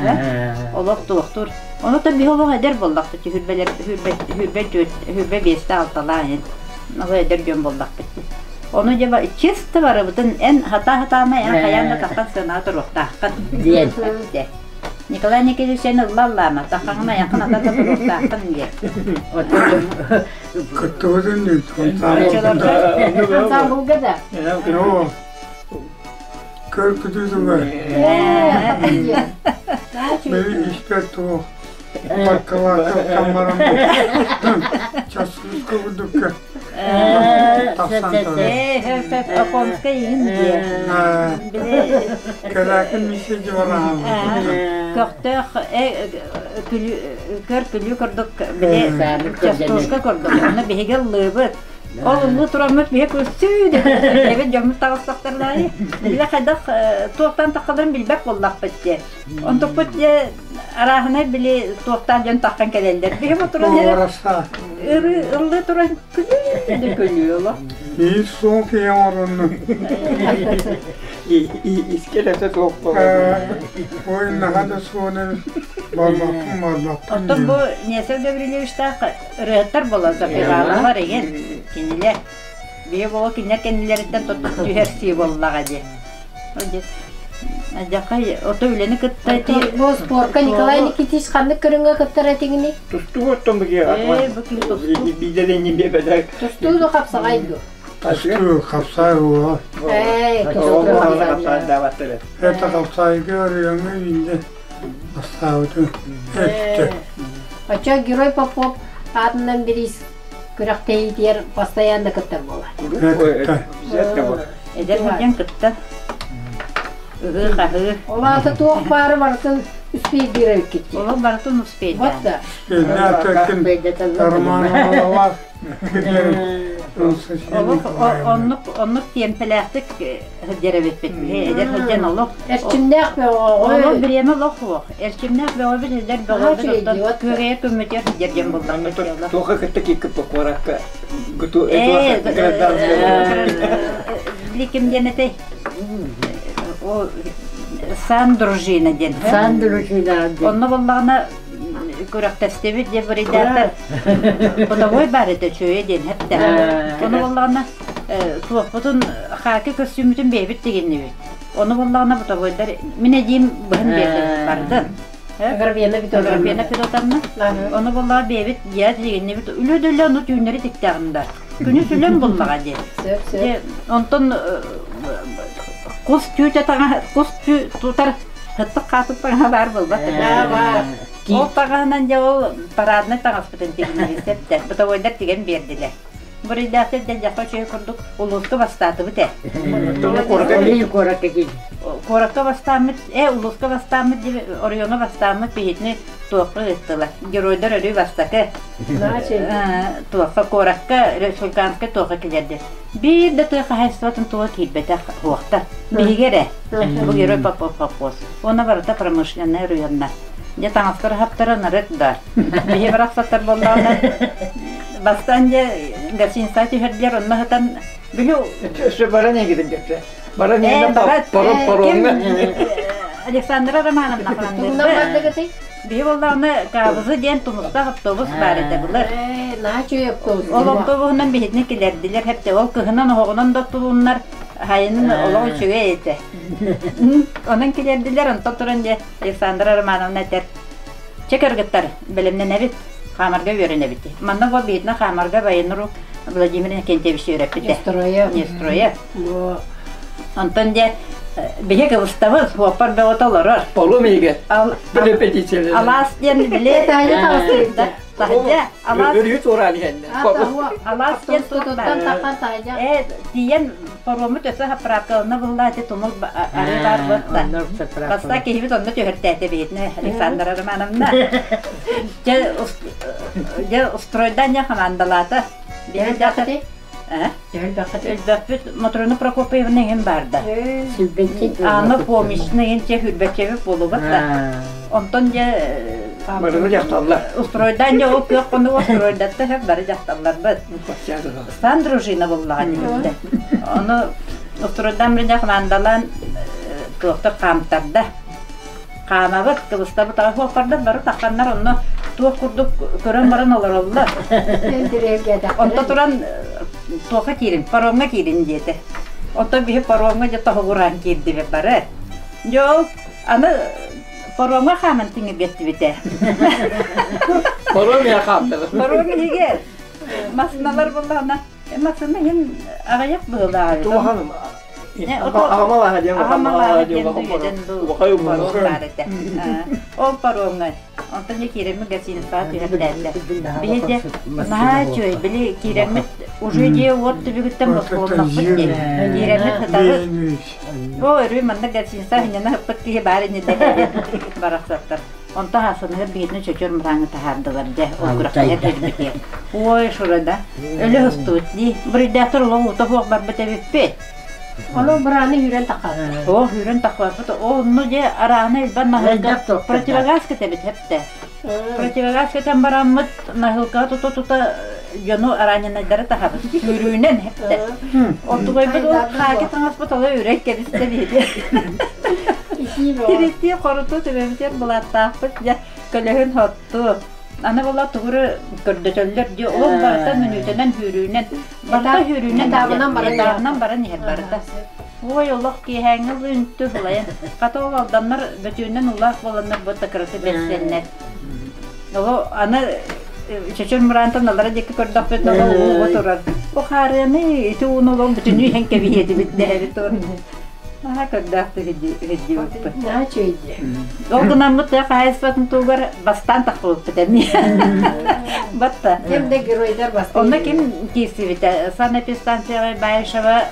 олох туохтуур. Онон биһи олох эдэр буоллахпыт, хүрбэлэр хүрбэ хүрбэ хүрбэ биэстэ алталаах эн. Ол эдэр дьон буоллахпыт. Ону дьэ чисто барыбытын эн хата-хатаама эн хайаан да тахсан сыанаҕа туруохтааххын. Диэн. Николай Никитич эн ылла-ыллаама, таххаҥына айаххын ата туруохтааххын диэн. Кыттыбытын Ансамблга да? Көр күтүтүгэр. Били испэр туох паркалаата камарам часыска курдукка тахсан Оконскай иһин диэ. Кэлээкин миссия бараһан. Көхтөөх көр күлүү курдук били частушка курдук. Онно биһиги ыллыыбыт. Ол ыллыы тураммыт биһи күлсүү деп дьоммут таҕыстахтарнаайы. Биле хайдах туохтан таххаларын билбэт буоллахпыт диэ. Онтукпут дьэ арааһынай били туохтаах дьон таххан кэлэллэр. Биһи бу туран эрэ ыллыы туран күлүү да күлүү олох. Биир суох киһи оҥоронну. Искелете суох Ой, наһаа да суон барбаппын барбаппын. Оттон бу Несер Гаврильевичтаах ырыаһыттар буолан запевалалар игин кинилэр. Биһи буолу кинилэр кэннилэриттэн түһэрсии буоллаҕа дии. Дьахай ото үлэни кытта ити Бу спорка Николай Никитич ханнык көрүҥҥэ кыттар этигиний? Тустуу оттон бу киһи биидэлэнни биэбэдэ. Тустуу ду хапсаҕай ду? Тустуу хапсаай уола. Эй, тустуу хапсаай Это хапсаайга арыйаҥҥа иинде бастаабытын эттэ. Очо Герой Попов аатынан бириис күрэхтэһиитигэр постоянно кыттар буолар. Эдэр сылдьан кытта. Ыһыы-хаһыы. Ол аата туох баары барытын успейдиир эбиккит дии. Олох барытын успейдаан. Вот да. Романовалар Олох оннук оннук тиэмпэлээхтик сылдьар эбиппит. Эдэр сылдьан олох Эрчимнээх бөҕө Олох бириэмэ олох суох. Эрчимнээх бөҕөбүт сылдьар бөҕөбүт оттон күөгэйэ күммүтүгэр сылдьар дьон буллахпыт. Туоха кытта киккиппэ куоракка Били ким диэн этэй? О Сан дружина диэн. Сан дружина диэн. Онно буоллаҕына күрэхтэстибит дьэ бырайдааттар бытовой баар этэ үчүгэйэ диэн эттэ. Ону буоллаҕына туохпутун хаакы көстүүммүтүн бэйэбит тигиннибит. Ону буоллаҕына бытовойдар мин эдьиим быһын биэрдим бардын. Аграфена Петровна. Аграфена Петровна. Ону буоллаҕа бэйэбит дьиэ тигиннибит. Үлэ да үлэ ону түүннэри тиктэҕим да. Күнүс үлэм буллаҕа диэн. Сөп, сөп. Онтон кус түүтэ таҥаһа кус түү тутар Сыттык хаатык таҥаһа баар буолбат баар. Ол таҥаһынан дьэ ол параднай таҥаспытын тигиннибит эттэ. Бытовойдар тигэн биэрдилэр. Буруйдаахтар дьэ үчүгэй курдук улууска бастаатыбыт ээ. Куоракка Куоракка бастааммыт, ээ улууска бастааммыт, оройуоҥҥа бастааммыт биһитини туохха ыыттылар. Геройдар өрүү бастакы. Туохха куоракка республиканскай туохха килэрдэр. Биир да тыа хаһаайыстыбатын тула киирбэтэх уохтар. Биһиги эрэ. Бу Герой Попов совхоз. Уонна барыта промышленнай районнар. Дьэ таҥастар аһаптара нарык да. Биһи барахсаттар буоллаҕына бастаан дьэ гостиница түһэрдилэр онно сытан били Өссө баран эгидин кэпсэ. Баран иһэн паром паромҥа. Александра Романовна Тугунан бардыгытый? Биһи буоллаҕына Каабызы диэн тумустаах автобус баар этэ былыр. Наһаа үчүгэй автобус. Ол автобуһунан биһитини килэрдилэр хэптэ. Ол кыһынан оһоҕунан да оттулуннар хайынын олох үчүгэй этэ. Онон килэрдилэр, онтон туран дьэ Александра Романовна этэр. Чэ кыргыттар, бэлэмнэнэбит, хаамарга үөрэнэбит. Манна бу биһитинэ хаамарга военрук Владимир Иннокентьевич үөрэппитэ. Нестроя. Нестроя. Онтон дьэ биһи кыбыстабыт, суоппар бөҕөтө олорор. Полум иһигэр репетициялар. Алаас диэн били Таһырдьа таҕыстыбыт. Таһырдьа алаас Өрүү туораан иһэннэ. Алаас диэн туттан таххан таһырдьа. Ээ тиийэн пароммут өссө заправкалана булла ити тумул арыы баар буолта. Баста киһибит онно түһэртээтэ биһитинэ Александра Романовна. Дьэ дьэ устройдан дьэ хамаандалаата. Биһи Өлбөхпүт. Өлбөхпүт Матрона Прокопьевна иһин баарда. Анна Фомична иһин чэ хүрбэччэбит буолубат да. Онтон дьэ Барыны дьахталлар. Устройдан дьэ ол күөх хонук устройдатта сөп бары дьахталларбыт. Стан дружина буллаҕа диэбиттэ. Ону устройдан бирдэ хамаандалаан туохтар хаамтарда. Хаамабыт, кыбыстабыт аҕа суоппардар бары тахханнар онно туох курдук көрөн баран олороллор. Онто туран туохха киирин, паромҥа киирин диэтэ. Оттон биһи паромҥа дьэ тоһугураан киирдибит бары. Дьэ ол аны паромҥа хааман тиҥиргэттибитэ. Паром я хаамтылар. Паром иһигэр массыыналар буоллаҕына массыына иһин аҕыйах быһыылаах. Тумахан Аҕамалааһа диэн Аҕамалааһа диэн бу паром баар этэ. Ол паромҥа онтон дьэ киирэммит гостиницаҕа түһэрдээтэ. Биһи дьэ наһаа үчүгэй били киирэммит уже дьиэ уот түбүгүттэн босхолоннохпут дии. Киирэммит сытабыт. О өрүү манна гостиница иһинньэнэ сыппыт киһи баар ини дэһэбит барахсаттар. Онтон аасыныгар биһитин чөчөр мырааҥы таһаардылар дьэ ол күрэхтэһэр кэлбитигэр. Ой, шурада, өлө ыстыбыт дии. Буруйдаахтар олох уута суох барбыт эбиппит. Ону бырааны үүрэн таххаат. Оо, үүрэн таххааппыт. Онну дьэ арааны илбэн наһылка противогаз кэтэбит хэптэ. Противогаз кэтэн бараммыт наһылкаҕа тута-тута дьону араанньанайдары таһабыт. Сүүрүүнэн хэптэ. Оттугайбыт ол хаакы таҥаспыт оло үрэн кэбистэ биһиги. Тиритии хорутуу төбөбүтүгэр былааттаахпыт дьэ көлөһүн хоттуу. Аны була тугуру көрдөтөллөр дии ол барыта мүнүүтэнэн сүүрүүнэн барыта сүүрүүнэн Этабынан баран этабынан баран иһэр барыта. Ой олох киэһээҥҥи үнтү сылайан хата ол алданнар бөтүүнэн улаах буоланнар бу такыраты бэрсэннэр. Ол аны чөчөр мураантан алара диэки көрдөхпүт ол ууга турар. Бу хаарыаны ити ууну олон бүтүннүү иһэн кэбиһиэтибит дэһэбит Наһаа көрдөөх үһүддүүбүппүт. Наһаа үчүгэй Ол гынаммыт тыа хаһаайыстыбатын туһугар бастаан тахсыбыппыт эмиэ. Батта. Ким да геройдар бастаан. Онно ким киирсибитэ? Санэпидстанцияҕа Баишева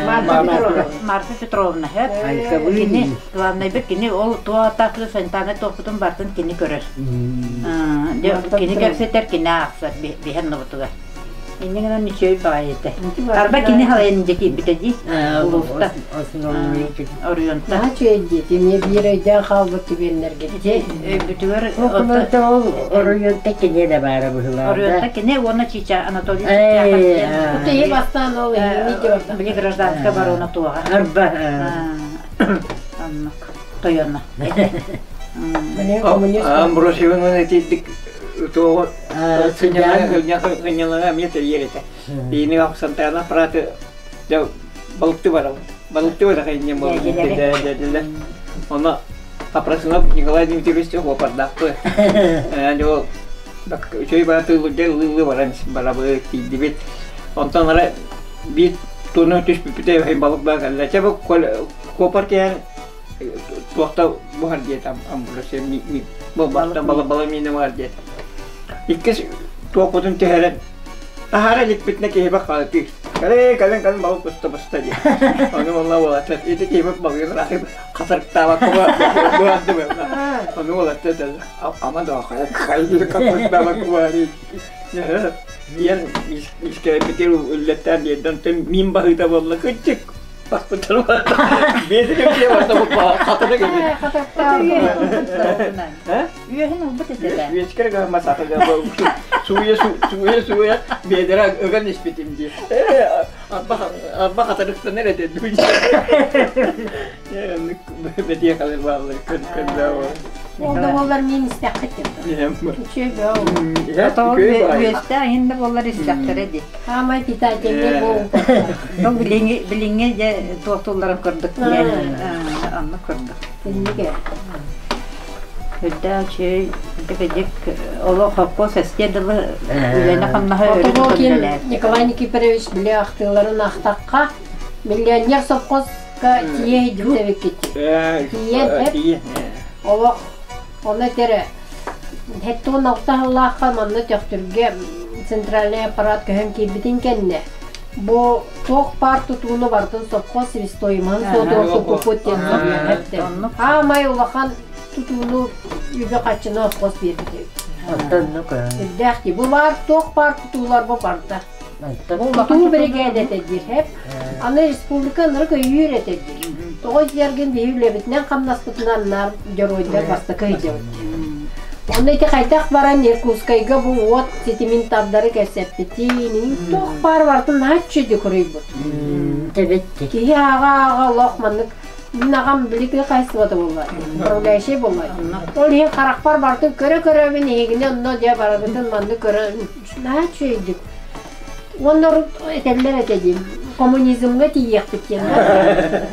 Марфа Петровна. Марфа Петровна хөп. Кини главнайбыт кини ол туох атаакы санитарнай туохпутун бартын кини көрөр. Кини кэпсэтэр, кини аахсар биһэн нобутугар. Инньэ гынан үчүгэй баҕайы этэ. Арба кини халайан дьэ киирбитэ дии улууста. Оройуонта. Наһаа үчүгэй дии. Эмиэ биир өйдөөн хаалбыт түгэннэргэ. Ити өйбүтүгэр Ол оройуонта кини да баара быһыылаах. Оройуонта кини уонна Чича Анатолий Чичахов диэн. Утуйу бастаан ол иһини Били гражданская оборона туоҕа. Арба. Оннук. Тойоно. Коммунист. Амбросьевын этидик туоҕу сынньалаҥа эмиэ тэрийэр этэ. Биини Сантана аппараты балыкты барабыт. Балыкты барах инньэ буолла. Оно Апрасынов Николай Дмитриевич уопардаахпы. Ол үчүгэй бааты ыллыы баран барабы тиийдибит. Онтон ара биир туну түспүппүтэ балык баа кэллэ. Чэ бу куопар киһэн туохта буһар диэтэ Амбросия бу бала бала миинэ буһар диэтэ. Иккис туохпутун түһэрэн таһаара иликпитинэ киһибэ хаалытыыр. Кэлин кэлин кэлин балык буста буста диye. Ону والله уолаттар ити киһибит балыгын ыраахы хатырыктаабакка быһарды Ону уолаттар ама да хайы хатырыктаабакка быһары диэн искэбитир үллэттээн биэрдэн мин баһыыта буолла кыччык Баспыттар Биэсикэ барда хатана кэлбит. Үөһүн ылбыт этэ. Үөскэр гамма сатага сууя сууя сууя бедера ыган испитим дии. Арба арба хатарыктанар этэ. Бэтиэ халыр бааллар көн көн Ол да буоллар мин истэххит Үчүгэй Үөстээх иһин да буоллар истэхтэрэ дии. Хаамай питательный буолбут. Ну, билиҥҥи билиҥҥи дьэ туохтуулларын көрдүк диэн оннук көрдүк. Иннигэ. Үрдээх үчүгэй дэгэдьик олох холкуос эстиэ дылы үлэни-хамнаһы өрө Отогокин Николай Никифорович били ахтыыларын ахтахха миллионер совхозка тиийэ сылдьыбыт Тиийэн олох ону этэрэ 76 сыллаахха манна Төхтүргэ центральный аппарат көһөн киирбитин кэннэ бу туох баар тутууну барытын совхоз себестоимоһын суотугар туппуппут диэн суруйан Аамай улахан тутууну үбү-харчыны совхоз биэрбит эбит. Үрдээх дии. Бу баар туох баар тутуулар бу барыта. Тутуу биригээдэтэ диир хэп. Аны республика ынырык өйүүр этэ диир. Тоҕо диэргин биһи үлэбитинэн хамнаспытынан наар дьоруойдар бастакы ыйдьабыт. Онно ити хайдах баран Иркутскайга бу уот ситимин тардары кэпсэппитин, туох баар барытын наһаа үчүгэйдик хоруйбут. Киһи ааҕа-ааҕа олох маннык мин аҕам били тыа хаһайыстыбата буолла, управляющай буолла. Ол иһин харахпар барытын көрө-көрөбүн эһигини онно дьэ барыбытын маннык көрө наһаа үчүгэйдик. Уонна урут этэллэр этэ дии, коммунизмҥа тиийиэхпит диэн.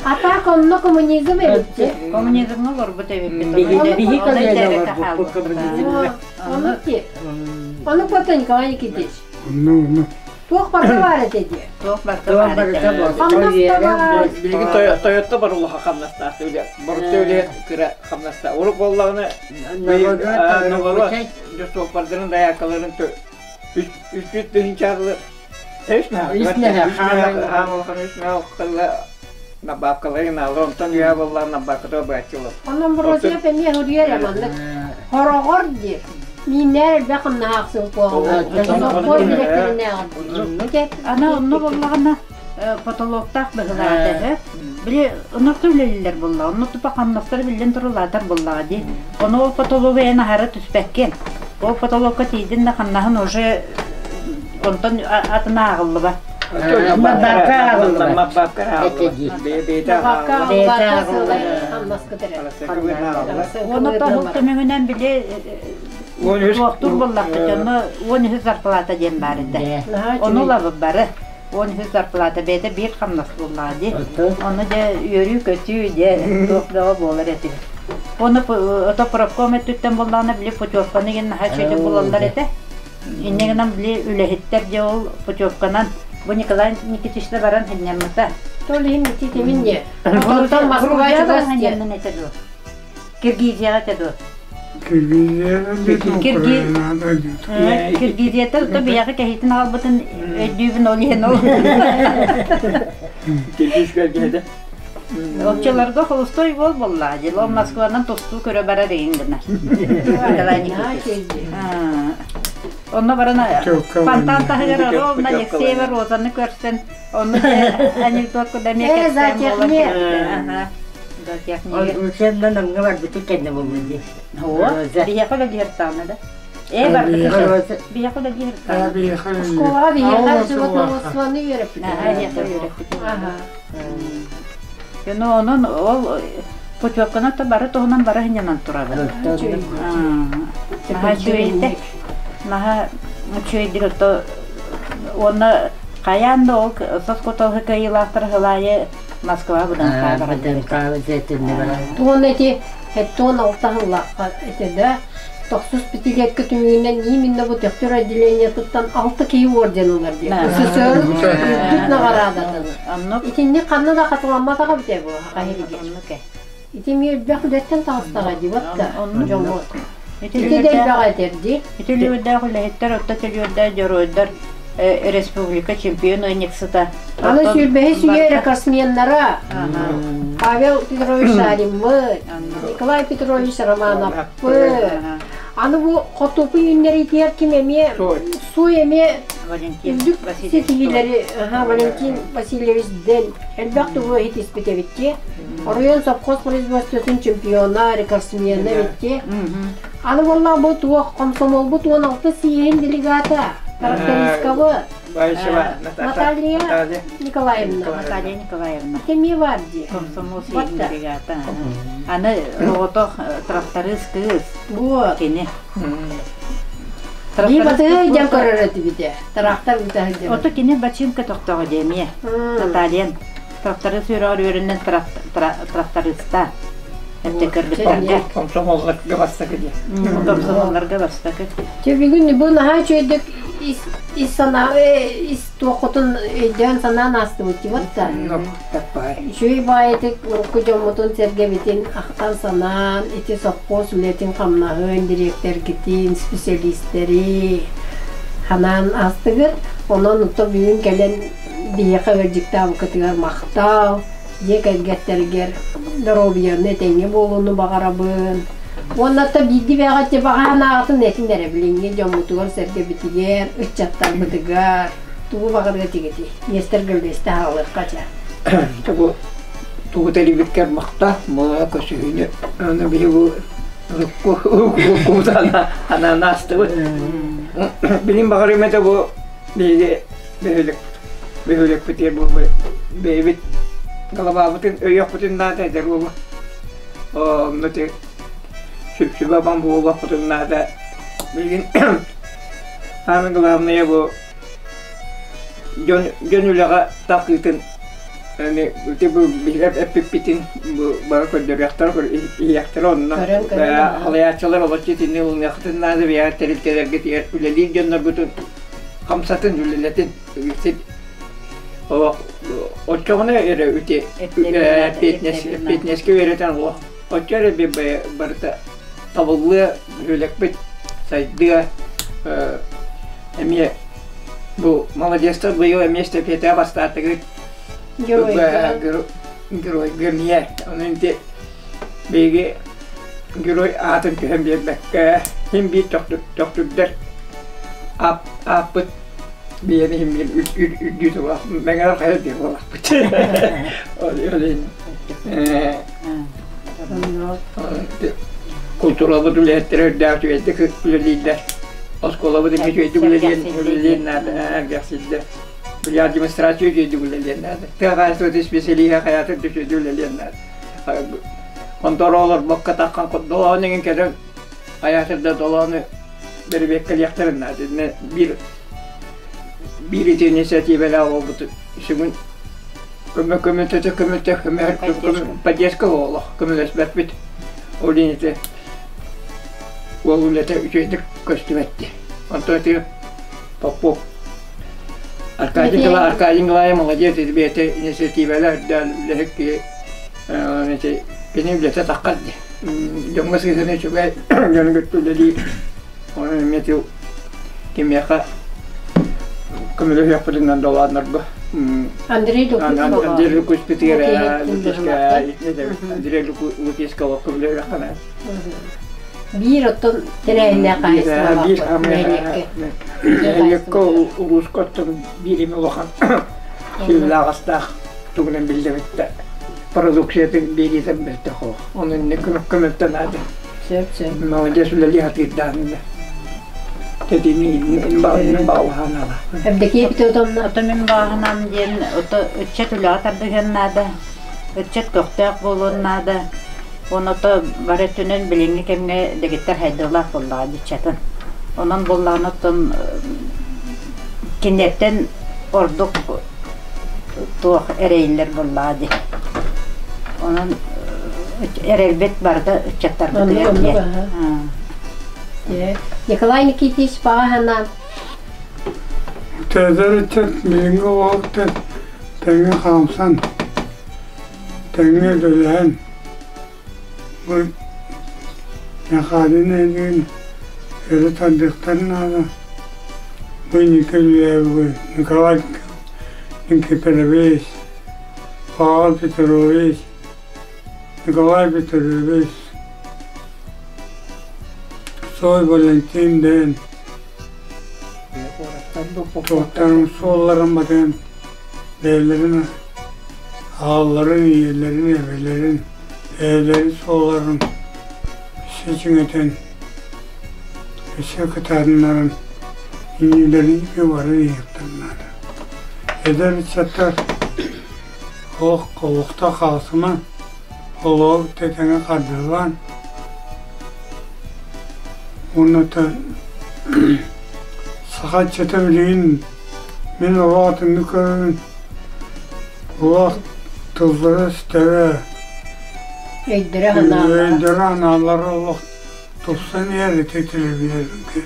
А так онно коммунизм эбит дии. Коммунизмҥа олорбут эбиппит. Биһи көлүөнэ олорбуппут коммунизмҥа. Ону ти. Ону потом Николай Никитич. Ну, ну. Туох барыта баар этэ дии. Туох барыта баар этэ. Хамнас да баар. Билигин Тойотто бар улахан хамнастаах үлэ. Борутта үлэ кыра хамнастаах. Урут буоллаҕына ноҕоруот суоппардарын даякаларын Үс тыһыынчаалы үс мөһө набаапкаларын аалар онтон үөһэ буоллаҕына набаапката бааччылар. Онон Амбросия эмиэ суруйар маннык хороҕор диир. Мииннээр элбэх хамнаһаах сыл буолла. дириэктэринээҕэр. Аны онно буоллаҕына потолоктаах быһылаата үһү. Били онорто үлэлииллэр буолла. Онно тупа хамнастара биллэн турулаатар буоллаҕа дии. Ону ол потологу эн аһара түспэккин. Ол потолокка тиийдин да хамнаһын уже онтон атын ааҕыллыбат. Мабака ааҕыллыбат. Оны тоһул түмүгүнэн били туохтур буоллахпыт онно 13 зарплата диэн баар этэ. Ону ылабыт бары. 13 зарплата бэйэтэ биир хамнас буоллаҕа дии. Ону дьэ үөрүү-көтүү дьэ туох бөҕө буолар этибит. Ону ото профком өттүттэн буоллаҕына били путевканы игин наһаа үчүгэйдик булаллар этэ. Инньэ гынан били үлэһиттэр дьэ ол путевканан бу Николай Никитична баран сынньаммыта. Ол иһин ити тимин не. Онтон Москва чугас диэн. этэ дуо? Киргизияҕа этэ дуо? Киргизияттан то биһиэхэ кэһиитин аҕалбытын өйдүүбүн ол иһин ол. Киргизскэй Оччолорго холустой уол буоллаҕа дии. Ол Москванан тустуу көрө барар игин гынар. Николай Никитич. Онно баран фонтан таһыгар ровно Алексеева Розаны көрсөн, онно анекдот куда эмиэ кэпсээн буолар. Учебно намга барбыты кэннэ буолбут дии. Биһиэхэ үлэлиир да. Ээ барбыты. Биһиэхэ үлэлиир Школаҕа биһиэхэ животноводствоны үөрэппит. Биһиэхэ үөрэппит. Онон ол Путевканы то бары туһунан бары хынньанан турабын. Наһаа үчүгэйдик. Наһаа үчүгэйдик ото уонна хайаан да ол соскотолһы кыайыылаахтар хылаайы Москва ВДНХ баран. ВДНХ баран. Туон эти хеттон алта хыллаахха этэ да тохсус пятилетка түмүгүнэн именно бу төхтөр отделениетыттан алта киһи орден ылар диэн. СССР үрдүк наҕараадатын. Итинник ханна да хатыламматаҕа битэ бу хаһыгы. Ити эмиэ элбэх үлэттэн таҕыстаҕа дии батта дьоммут. Ити да элбэҕи этэр дии. Ити үлүгэрдээх үлэһиттэр, орто төлүөрдээх дьоруойдар республика чемпион ыанньыксыта. Аны сүүрбэһис үйэ рекордсменнара Павел Петрович Шариммыт, Николай Петрович Романовпыт. Аны бу хотупу үүннэритигэр ким эмиэ суй эмиэ үрдүк ситиһиилэри Валентин Васильевич Дэн элбэх тугу иһитиспит эбит Оройуон совхоз производствотын чемпиона, рекордсмена эбит Аны буоллаҕа бу туох комсомолбут 16 съеһин делегата трактористкабы Наталья Николаевна. Наталья Николаевна. Кеми бар дии. Комсомол съеһин делегата. Аны оҕото тракторист кыыс. Вот. Кини. Бии батыһы дьэн көрөр этибите. Трактор бутаһы дьэн. Ото кини бачыымка тохтоҕо диэмиэ. Натальян тракторист үөрэҕэр үөрэнэн тракториста. Эттэ көрбүттэргэ. Комсомолларга бастакы диye. Комсомолларга бастакы. Чэ бүгүн бу наһаа үчүгэйдик ис ис санаа ис туоххутун өйдөөн санаан аастыбыт вот да. Үчүгэй баайытык урукку дьоммутун сэргэбитин ахтан санаан ити сопхуос үлэтин хамнаһын дириэктэргитин специалистэри ханаан аастыгыт. Онон ото бүгүн кэлэн биһиэхэ ыалдьыттаабыккытыгар махтал, дьиэ кэргэттэргэр доруобуйаны этэҥҥэ буолууну баҕарабын. Уонна та биирдии бэҕэччи баҕа санааҕытын этин эрэ билиҥҥи дьоммутугар-сэргэбитигэр, ыччаттарбытыгар тугу баҕарыа этигитий? Миэстэргэ үллэстэ хаалыахха чэ. Тугу тугу тэрийбиккэр махта, мула көсүһүнү аны биһи бу урукку анаан аастыбыт. Билин баҕарым этэ бу биһиги бөһүөлэк бөһүөлэкпитигэр бу бэйэбит голубаабытын өйүөхпүтүн наада эдэр уолу онно ти сүпсүбэ бам буолуохпутун наада билигин самое главное бу дьон дьон үлэҕэ тахыытын ити бу биһиги эппиппитин бу бары көрдөрүөхтэрэ иһиэхтэрэ онно халайааччылар олоччу итинни ылыныаххытын наада биһиэхэ тэрилтэлэргитигэр үлэлиир дьонноргутун хамсатын үлэлэтин оччоҕуна эрэ үти эппиэтинэскэ үөрэтэн олох оччо эрэ барыта табыллыа бөһүөлэкпит сайдыа эмиэ бу молодецтар быйыл эмиэ эстафетаҕа бастаатыгыт геройга эмиэ онон ити биһиги герой аатын түһэн биэрбэккэ син биир төхтүрдэр ааппыт биэни иһин биир үрдүү тулаах мэҥэлэр хайа диэн буолахпыт ол иһин культурабыт үлэһиттэрэ үрдээх үчүгэйдик үлэлииллэр оскуолабыт эмиэ үчүгэйдик үлэлиэн үлэлиэн наада эргэхсийдэ били демонстрация үчүгэйдик үлэлиэн наада тыа хаһаайыстыбатын специалиһа хайаатын да үчүгэйдик үлэлиэн наада Онтон олорбокко таххан долоон иҥин кэлэн айаатыр да долоону бэрэбиэккэлиэхтэрин наада. Итиннэ биир биир ити инициативэлээх буолбут сүгүн көмө көмөтөтө көмөтө көмө поддержка олох көмөлөспөппүт. Ол иһин ити уол үлэтэ үчүгэйдик көстүбэт Онтон ити Попов Аркадий Аркадий Николаев молодец ити бэйэтэ инициативэлээх үрдээн үлэһит киһи ити кини үлэтэ таххар дии. Дьоҥҥо сыһыана үчүгэй, дьону кытта үлэлиир. Онон эмиэ тыл кимиэхэ көмөлөһүөхпүтүнэн долааннарга Андрей Лукич Андрей Лукичпитигэр Андрей Лукичка көмөлөһүөххэ наада. Биир оттон тэрээһиннээх хаһаайыстыбалаахпыт нэһилиэккэ. Нэһилиэккэ улууска оттон биир эмэ улахан сүрүлээҕастаах тугунан биллибит продукциятын биэриитэ мөлтөх олох. Ону иннэ көмөлтө наада. Сөп, сөп. Молодец үлэлии сатыырдаан тэтини баҕалаһан ала. Эбдекиев Петровна. Ото мин бааһынам диэн ото ыччат үлэҕэ тардыһыан наада. Ыччат көхтөөх буолуон наада. Оното бары өттүнэн билиҥҥи кэмҥэ дэгиттэр хайдыылаах буоллаҕа дьыччатын. Онон буоллаҕына оттон кинилэртэн ордук туох эрэйиллэр буоллаҕа дии. Онон эрэлбит барыта ыччаттарбытыгар диэн. Николай Никитич баҕа санаан Эдэр ыччат билиҥҥи оҕоһуктар тэҥҥэ хаамсан, тэҥҥэ үлэлэһэн бу Ньахаадын нэһилиэгин өрө тардыахтарын наада. Бу инники үлэлээбит Николай Никифорович, Павел Петрович, Николай Петрович, Цой Валентин диэн Туохтарын суолларын батыһан бэйэлэрин аҕаларын, ийэлэрин, эбэлэрин, эһэлэрин суолларын өссө чиҥэтэн, өссө кытаатыннаран иннилэрин баран иһиэхтэрин наада. Эдэр ыччаттар олох олохто хаалсымаҥ, олоҕу тэтэҥэ хардыылаан Уонна саха ыччата билигин мин олох атыннык көрөбүн, олох тыллара-өстөрө, өйдөрө-санаалара олох тупсан иһэр ити телевизорга,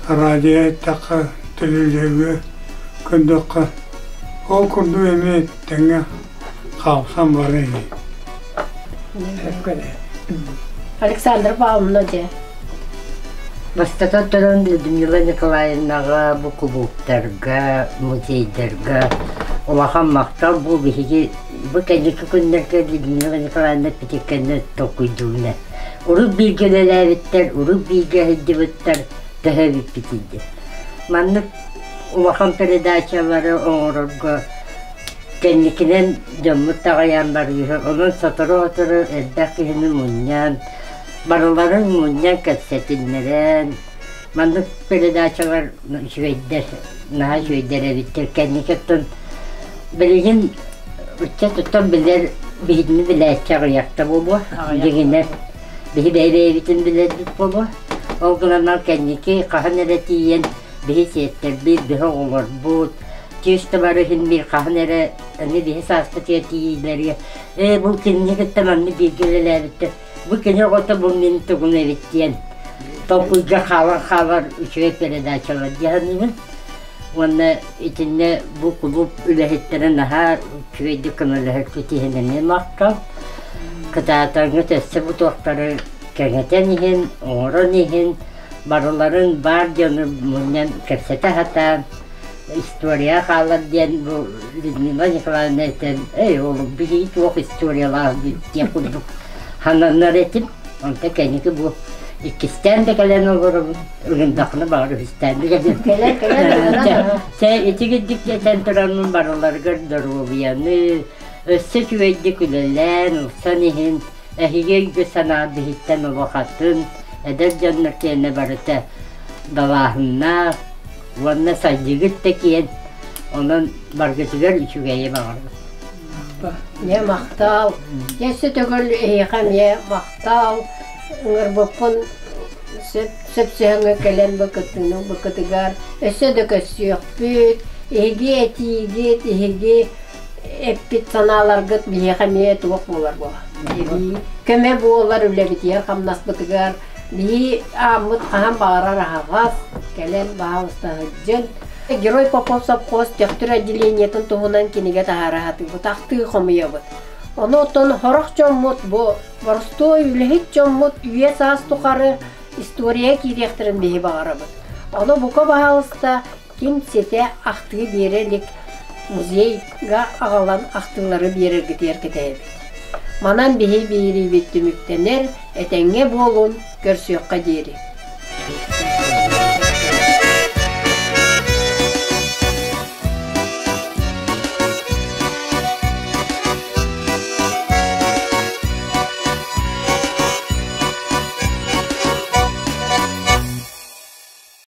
радио эттэххэ, телевизорга көрдөххө, ол курдук эмиэ тэҥҥэ хаалсан барар ини. Александра Павловна дьэ. Бастатан туран Людмила Николаевнаҕа бу кулууптарга, музейдарга улахан махтал бу биһиги бу кэнники күннэргэ Людмила Николаевна эппитиккэннэ толкуйдуубуна. Урут бииргэ үлэлээбиттэр, урут бииргэ сылдьыбыттар төһө эбиппитий диэн. Маннык улахан передачалары оҥорорго Кэнникинэн дьоммут таҕайан барыыһы, онон сотору-сотору элбэх киһини мунньан, барыларын мунньан кэпсэтиннэрэн, маннык передачалар үчүгэйдэр, наһаа үчүгэйдэр эбиттэр. Кэнники оттон билигин ыччат оттон билэр, биһигини билээччи аҕыйахта буолуо, дьиҥинэн биһи бэйэ-бэйэбитин билэрбит буолуо. Ол гынан кэнники хаһан эрэ тиийэн биһи сиэттэрбит, биһи оҕолорбут, Чисто бары иһин биир хаһан эрэ эмиэ биһи сааспытыгар тиийиилэргэ ээ бу кинини кытта маннык бииргэ үлэлээбиттэр бу кини оҕото бу мин тугум эбит диэн толкуйга хаалан хаалар үчүгэй передачалар дии саныыбын уонна итиннэ бу кулууп үлэһиттэрэ наһаа үчүгэйдик көмөлөһөр иһин эмиэ махтал кытаатаҥҥыт өссө бу туохтары кэҥэтэн иһин оҥорон иһин барыларын баар дьону мунньан кэпсэтэ сатаан история хаалар диэн бу Людмила Николаевна этэн эй ол биһиги туох историялаах диэн курдук хананнар этим онто кэнники бу иккистээн да кэлэн олоробун ыгындахына баҕар үһүстээн да кэлэн кэлэн кэлэн чэ ити кирдик этэн тураммын барыларыгар доруобуйаны өссө үчүгэйдик үлэлээн ылсан иһин эһиги өйгө санаа биһиттэн олохатын эдэр дьоннор киэнэ барыта далааһыннаах уонна сайдыыгыт да киэн, онон баргытыгар үчүгэйи баҕарабын. Дьэ махтал. Дьэ өссө төгүл эһиэхэ эмиэ махтал. Ыҥырбыппын сөп сөпсөһөҥҥө кэлэн бу кыттыыны ылбыккытыгар өссө да көрсүөхпүт. Эһиги этиигит, эһиги эппит санааларгыт биһиэхэ эмиэ туох буолар буола. Эбии көмө буолар үлэбитигэр-хамнаспытыгар Биһи ааммыт хаһан баҕарар аһаҕас, кэлэн баһаалыста сылдьын. Герой Попов сопхуос Төхтүр отделениетын туһунан кинигэ таһаара сатыыбыт, ахтыы хомуйабыт. Ону оттон сорох дьоммут бу боростуой үлэһит дьоммут үйэ-саас тухары история киириэхтэрин биһи баҕарабыт. Ону бука баһаалыста ким ситэ ахтыы биэрэ илик музейга аҕалан ахтыылары биэрэргитигэр кэтэһэбит. Манан биһи биэриибит түмүктэнэр, этэҥҥэ буолун, көрсүөххэ диэри.